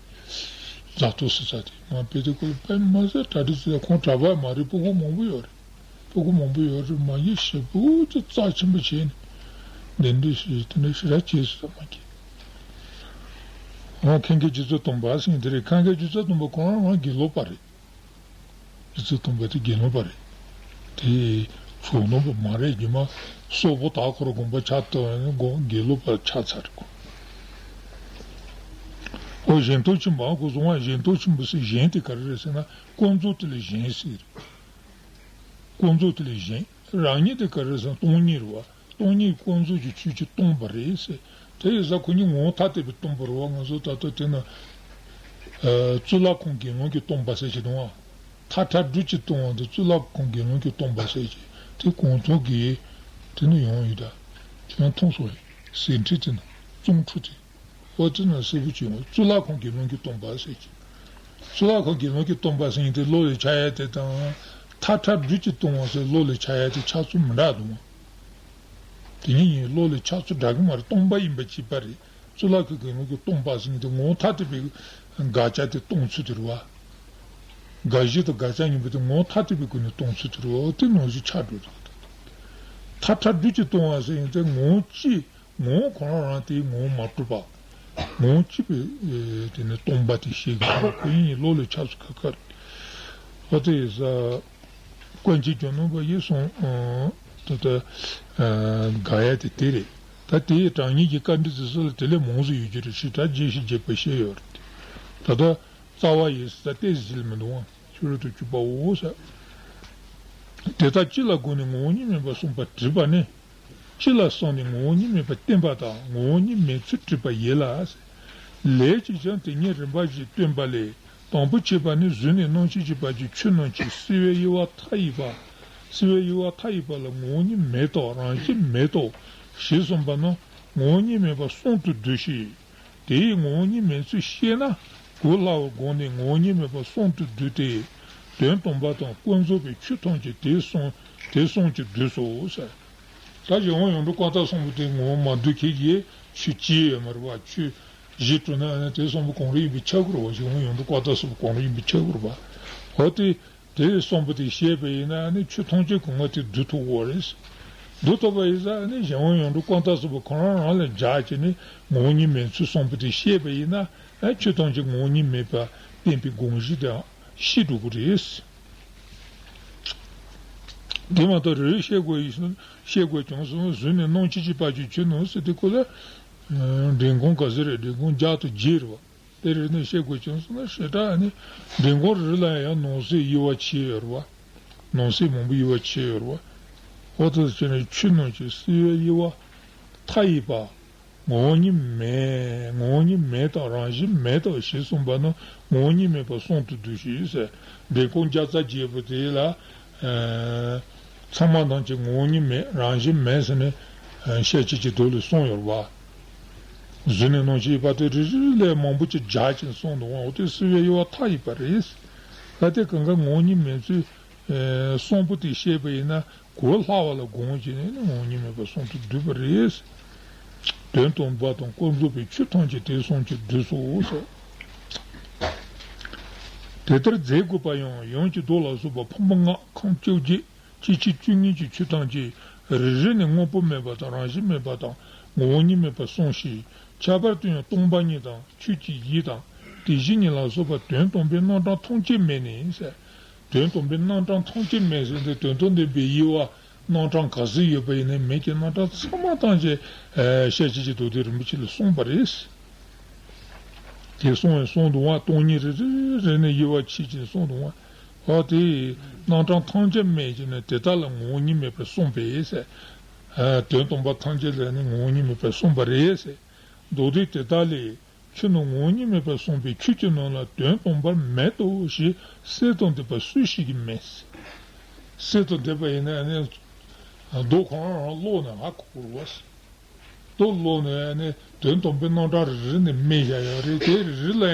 རྫ་ཐོག་སི་ཚ་དེ་མ་ཕེབས་དེ་ཁོ་པད་མ་ཟེར་གྲ་སྒྲིག་ཟེར། ཁོང་གྲྭ་པ་མ་རེད། སྤུ་གུ་མང་པོ་ཡོད་རེད། སྤུ་གུ་མང་པོ་ཡོད་རེད། མ་གི་ཞེ་པོ་ཅིག་རྩ་ཆེན་པོ་བྱས་ནས་གདན་འདྲེན་ཞུས། དེ་འདྲ་ཞེ་དྲག་བྱས་སོང་། མ་གི། ཨོ་ཁམས་དགའ་རྗེ་བཙུན་སྟོན་པ་ཟེར་དེ་རེད། ཁམས་དགའ་རྗེ་བཙུན་སྟོན་པ་ཁོ་རང་རང་དགེ་ལུགས་པ་རེད། རྗེ་བཙུན་སྟོན་པ་དེ་དགེ་ལུགས་པ་རེད། དེ་ཇོ་ནང་པ་མ་རེད། རྗེས་མ་སོག་པོ་དྭགས་ཁོ་ར་དགོན་པ་ཆགས་བཏང་ནས་དགོན་དགེ་ལུགས་པ་ཆགས་ཚར་རེད། ཨོ་གཞན་སྟོང་ཆེན་པོ། ཨ་ཁོ་སོང་བ། གཞན་སྟོང་ཆེན་པོ་ཟེར། གཞན་དེ་ག་རེ་རེད་ཟེར་ན། ཀུན་རྫོབ་དེ་ལས་གཞན་ཟེར། ཀུན་རྫོབ་དེ་ལས་གཞན། རང་ཉིད་དེ་ག་རེ་ཟེར་ན་སྟོང་ཉིད་རེད་བ། སྟོང་ཉིད་ཀུན་རྫོབ་ཀྱི་ཆོས་ཀྱིས་སྟོང་པ་རེད་ཟེར། དེ་ཡིན་ཙང་ཁོ་གཉིས་ངོ་བོ་ཐ་དད་པའི་སྟོང་པ་རེད་བ། ང་ཚོ་ད་ལྟ་དེ་ན། ཨ་གཙུག་ལག་ཁང་དགེ་སློང་གིས་སྟོང་པ་ཟེར་གྱི་འདུག་བ། ཐག་ཁྲ་སྦྲུལ་གྱིས་སྟོང་བ་དེ་གཙུག་ལག་ཁང་དགེ་སློང་གིས་སྟོང་པ་ཟེར་གྱི། དེ་གོང་ཐང་གི་དེ་ནི་ཡོང་ཡོད་ད། ཁྱེད་རང་མཐོང་སོང་བས། ཟིན་བྲིས་དེ་ན་གཙུག་ཕྲུག་དེ། ཨོ་དེ་ན་གསལ་པོ་བྱུང་བ། གཙུག་ལག་ཁང་དགེ་སློང་གིས་སྟོང་པ་ཟེར་གྱི། གཙུག་ལག་ཁང་དགེ་སློང་གིས་སྟོང་པ་ཟེར་མཁན་དེ་བློ་ལ་འཆར་ཡ་དེ་དང་། ཐག་ཁྲ་སྦྲུལ་གྱིས་སྟོང་བ་ཟེར་བློ་ལ་འཆར་ཡ་དེ་ཆགས་ཚུལ་མི་འདྲ་འདུག་བ། དེ་གཉིས་གཉིས་བློ་ལ་འཆར་ཚུལ་འདྲ་གི་མ་རེད། སྟོང་པ་ཡིན་པ་གཅིག་པ་རེད། གཙུག་ལག་ཁང་དགེ་སློང་གིས་སྟོང་པ་ཟེར་མཁན་དེ་ངོ་བོ་ཐ་དད་པའི་དགག་བྱ་དེ་སྟོང་ཚུལ་དེ་རེད་བ། དགག་གཞི་དང་དགག་བྱ་གཉིས་པོ་དེ་ངོ་བོ་ཐ་དད་པའི་སྒོ་ནས་སྟོང་ཚུལ་དེ་རེད་བ། དེ་ནང་བཞིན་ཆགས་འགྲོ་འདུག། ཐག་ཁྲ་སྦྲུལ་གྱིས་སྟོང་བ་ཟེར་མཁན་དེ་ངོ་བོ་གཅིག། ངོ་བོ་ཁོ་རང་རང་དེའི་ངོ་བོ་མ་གྲུབ་པ། ངོ་བོ་གཅིག་པའི་ཨེ་དེ་ནི་སྟོང་པ་དེ་ཤེས་དགོས། ཁོ་ཡིན་བློ་ལ་འཆར་ཚུལ་ཁ་ཁ་རེད། ཨོ་དེ་ཡིན་ཙང་། ཀུན་མཁྱེན་ཇོ་ནང་པ་ཡིས་གསུངས། ཨ་ད་ལྟ་ཨ་དགག་ཡ་དེ་དེ་རེད། ད་དེའི་དྲང་ངེས་ཀྱི་བཀའ་འདྲི་དེ་ཚོ་ལ་དེ་ལས་མང་ཙམ་ཡོད་ཀྱི་རེད། ཞེ་དྲག་རྒྱས་ཤིང་རྒྱས་པ་བཤད་ཡོད་རེད། ད་ལྟ་རྩ་བ་ཡིན་ཟེར་ད་ཏོག་ཙམ་ལས་མི་འདུག་ཨང་། ཕྱི་རོལ་དུ་གྱུར་པའོ་ཟེར། དེ་དག་སྤྱི་ལ་དགོངས་ནས་ངོ་བོ་ཉིད་མིན་པར་གསུངས་པ་དྲིས་པ་ནི། སྤྱི་ལ་སོང་ནས་ངོ་བོ་ཉིད་མེད་པར་བསྟན་པ་དང་། ངོ་བོ་ཉིད་མེད་ཚུལ་དྲིས་པ་ཡིན་ལ། ལས་ཀྱིས་ཀྱང་དེ་ཉིད་རིམ་པ་བཞིན་སྟོན་པ་ལས། དང་པོ་ཕྱེད་པ་ནི་གཟུགས་ནས་སྣང་མཆེད་ཀྱི་བར་གྱི་ཆོས་རྣམས་ཀྱི་སྲིད་པའི་དབྱེ་བ་མཐའ་ཡས་པ། སྲིད་པའི་དབྱེ་བ་མཐའ་ཡས་པ་ལ་ངོ་བོ་ཉིད་མེད་དོ། རང་བཞིན་མེད་དོ། ཞེས་གསུངས་པ་རྣམས་ངོ་བོ་ཉིད་མེད་པ་གསུམ་དུ་བསྡུས་ཤིང་། དེ་ཡི་ངོ་བོ་ཉིད་མེད་ཚུལ་ཤེས་ན། གོ་སླ་བར་དགོངས་ནས་ངོ་བོ་ཉིད་མེད་པ་གསུམ་དུ་བསྡུས་ཏེ། དོན་དམ་པ་དང་ཀུན་རྫོབ་པའི་ཆོས་ཐམས་ཅད་དེ་གསུམ་དེ་གསུམ་གྱིས་བསྡུས་སོ་ཟེར། ད་གཞན་དབང་ཡོངས་གྲུབ་ཀ་དག་གསུམ་པོ་དེ་ངོ་བོ་མ་བསྡུས་མཁན་གྱི་ཆོས་ཅི་ཡོད་མ་རེད་བ། ཆོས་བཞི་གྲུབ་ན་ཨ་ནི་དེ་གསུམ་པོ་གང་རུང་ཡིན་པས་ཁྱབ་དགོས་རེད་བ། གཞན་དབང་ཡོངས་གྲུབ་ཀ་དག་གསུམ་པོ་གང་རུང་ཡིན་པས་ཁྱབ་དགོས་རེད་བ། འོ་དེ། དེ་གསུམ་པོ་དེ་ཤེས་པ་ཡིན་ན་ཨ་ནི་ཆོས་ཐམས་ཅད་ཀུན་ང་དེ་བསྡུ་ཐུབ་ཀྱི་རེད། བསྡུ་ཐུབ་པ་ཡིན་ཙང་ཨ་ནི་གཞན་དབང་ཡོངས་གྲུབ་ཀ་དག་གསུམ་པོ་ཁོ་རང་རང་ལ་སྦྱར་བྱས་ནས་ངོ་བོ་ཉིད་མེད་ཚུལ་གསུམ་པོ་དེ་ཤེས་པ་ཡིན་ན། ཨ་ཆོས་ཐམས་ཅད་ངོ་བོ་ཉིད་མེད་པ་བསྟན་པའི་དགོངས་གཞི་དེ་ཤེས་འགྲོ་གི་རེད། དེ་མ་གཏོགས་རེ་རེ་བཤད་དགོས་ཡིན་ཟེར་ན་བཤད་དགོས་ཀྱང་སོང་། གཟུགས་ནས་སྣང་མཆེད་ཀྱི་བར་གྱི་ཆོས་རྣམས་ཟེར་དེ་ཁོ་ལ། འབྲིང་གུང་ག་ཚོད་རེད། འབྲིང་གུང་བརྒྱ་དང་བརྒྱད་རེད་བ། དེ་རེད་ནས་བཤད་དགོས་བྱུང་སོང་ན་ཞེ་དྲག་ནི་འབྲིང་གུང་རེ་རེ་ལ་ཡང་ནང་གསེས་དབྱེ་བ་ཕྱེ་ཡོད་རེད་བ། ནང་གསེས་མང་པོ་དབྱེ་བ་ཕྱེ་ཡོད་རེད་བ། འོ་ཐུགས་རྗེ་ཆེ་ནས་ཆོས་རྣམས་ཀྱི་སྲིད་པའི་དབྱེ་བ་མཐའ་ཡས་པ། ངོ་བོ་ཉིད་མེད། ངོ་བོ་ཉིད་མེད་དང་རང་བཞིན་མེད་དོ་ཞེས་གསུངས་པ་ནི་ངོ་བོ་ཉིད་མེད་པར་གསུངས་ཏེ་འདུག་ཞེས་ཟེར། འབྲིང་གུང་བརྒྱ་རྩ་བརྒྱད་པོ་དེ་ལ། ཚང་མ་ཐམས་ཅད་ངོ་བོ་ཉིད་མེད་རང་བཞིན་མེད་ཟེར་ནས་ཤེར་ཕྱིན་གྱི་མདོ་ལས་གསུངས་ཡོད་རེད་བ། གཟུགས་ནས་རྣམ་ཤེས་དབྱེ་བ་དེ་རེ་རེ་ལས་མང་པོ་ཅིག་སྦྱར་ཅིང་གསུངས་འདུག་བ། འོ་དེ་སྲིད་པའི་དབྱེ་བ་མཐའ་ཡས་པ་རེད། ད་དེ་གང་ག་ངོ་བོ་ཉིད་མེད་ཚུལ་གསུམ་པོ་དེ་བཤད་པ་ཡིན་ན་གོ་སླ་བ་ལ་དགོངས་བྱས་ནས་ནི་ངོ་བོ་ཉིད་མེད་པར་གསུངས་ཏེ་འདུག་པ་རེད། དོན་དམ་པ་དང་ཀུན་རྫོབ་པའི་ཆོས་ཐམས་ཅད་དེ་གསུམ་གྱིས་བསྡུས་སོ་ཟེར། དེ་ལྟར་མཛད་དགོས་པ་ཡང་ཡུམ་གྱི་མདོ་ལ་སོགས་པ་ཕུང་པོ་ལྔ་ཁམས་བཅོ་བརྒྱད་སྐྱེ་མཆེད་བཅུ་གཉིས་ཀྱི་ཆོས་ཐམས་ཅད་རེ་རེ་ནས་དངོས་པོ་མེད་པ་དང་རང་བཞིན་མེད་པ་དང་ངོ་བོ་ཉིད་མེད་པར་གསུངས་ཤིང་། ཁྱད་པར་དུ་ཡང་སྟོང་པ་ཉིད་དང་ཆོས་ཀྱི་གཞི་དང་དེ་བཞིན་ཉིད་ལ་སོགས་པ་དོན་དམ་པའི་རྣམ་གྲངས་ཐམས་ཅད་མེད་ནས་ཟེར། དོན་དམ་པའི་རྣམ་གྲངས་ཐམས་ཅད་མེད་ཟེར་ཏེ་དོན་དམ་བདེན་པའི་དབྱེ་བ་རྣམ་གྲངས་ག་ཚོད་ཡོད་པ་ཡིན་ནའི་མེད་ཀྱི་རྣམ་གྲངས་ཚང་མ་ཐམས་ཅད་ཤེར་ཕྱིན་གྱི་མདོ་སྡེ་རིན་པོ་ཆེ་ལས་གསུངས་པ་རེད། དེ་གསུངས་བའི་གསུང་དུ་བ་སྟོང་ཉིད་རེ་རེ་རེ་ནས་དབྱེ་བ་ཕྱེ་ཅིང་གསུང་དུ་བ། འོ་དེ་རྣམ་གྲངས་ཐམས་ཅད་མེད་ཀྱི་ནས་དེ་དག་ལ་ངོ་བོ་ཉིད་མེད་པར་གསུངས་པས་ཟེར། དོན་དམ་པ་ཐམས་ཅད་ལ་ནི་ངོ་བོ་ཉིད་མེད་པར་གསུངས་པ་རེད་ཟེར། མདོ་སྡེ་དེ་དག་ལས། ཆོས་རྣམས་ངོ་བོ་ཉིད་མེད་པར་གསུངས་པའི་ཆོས་ཀྱི་ནང་ལ་དོན་དམ་པར་མེད་དོ་ཞེས་གསལ་དུ་འདེབས་པ་སུ་ཞིག་གིས་མེད། གསལ་དུ་འདེབས་པ་ཡིན་ན་ནི། མདོ་ཁོ་རང་རང་ཀློག་ནས་ཧ་གོ་དགོས་རེད་བ། མདོ་ཀློག་ནས་ནི་དོན་དམ་པའི་རྣམ་གྲངས་རེ་རེ་ནས་སྨོས་བཞག་ཡོད་རེད། དེ་རེ་རེ་ལ་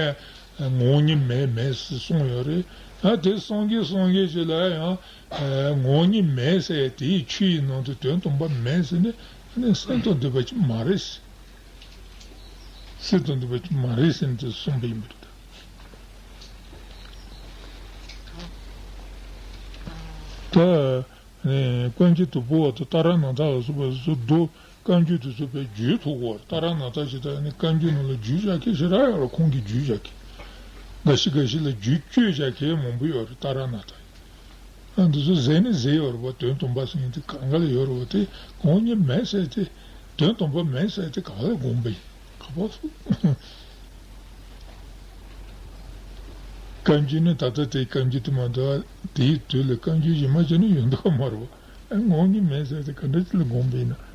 ཡང་ངོ་བོ་ཉིད་མེད་མེད་ཟེར་གསུངས་ཡོད་རེད། ཡང་དེ་སངས་རྒྱས་སངས་རྒྱས་ཅིག་ལ་ཡང་ངོ་བོ་ཉིད་མེད་ཟེར་དེའི་ཆོས་ཡི་ནང་དུ་དོན་དམ་པ་མེད་ཟེར་ནས་ནི་གསལ་དུ་འདེབས་པ་ཅིག་མ་རེད། གསལ་དུ་འདེབས་པ་ཅིག་མ་རེད་ཟེར་ནས་གསུངས་པ་ཡིན་པ་རེད། ད། ནས་བཀའ་འགྱུར་དུ་པོ་བ་དང་ཏཱ་ར་ནཱ་ཐ་ལ་སོགས་པ་སོ་སོ་མདོ་བཀའ་འགྱུར་དུ་སོགས་པའི་བརྗོད་ཐུབ་དགོས། ཏཱ་ར་ནཱ་ཐ་ཞེས་ད་ནི་བཀའ་འགྱུར་ནང་ལ་བརྗོད་བཞག་མཁན་ཞེ་དྲག་ཡོད་རེད། ཁོང་གིས་བརྗོད་བཞག་མཁན་འགའ་ཞིག་འགའ་ཞིག་ལ་བརྗོད་བཅོས་བཞག་མཁན་མང་པོ་ཡོད་རེད། ཏཱ་ར་ནཱ་ཐ་ཡིན། ཨ་འདི་ཚོ་ཟེར་ནི་ཟེར་ཡོད་རེད་པ། དོན་དམ་པ་ཟེར་མཁན་དེ་གང་ག་ལ་ཡོད་རེད་པ། དེ་ངོ་བོ་ཉིད་མེད་ཟེར་དེ་དོན་དམ་པ་མེད་ཟེར་དེ་གང་ལ་དགོངས་པ་ཡིན། ག་པར་སོང་། བཀའ་འགྱུར་ནི་ད་ལྟ་དེའི་བཀའ་འགྱུར་དེ་མ་གཏོགས་དེའི་དུས་ལ་བཀའ་འགྱུར་གཞན་མ་གཞན་ནི་ཡོད་མདོག་མ་རེད་པ། ཨ་ངོ་བོ་ཉིད་མེད་ཟེར་དེ་ག་འདྲ་ཅིག་ལ་དགོངས་པ་ཡིན་ན།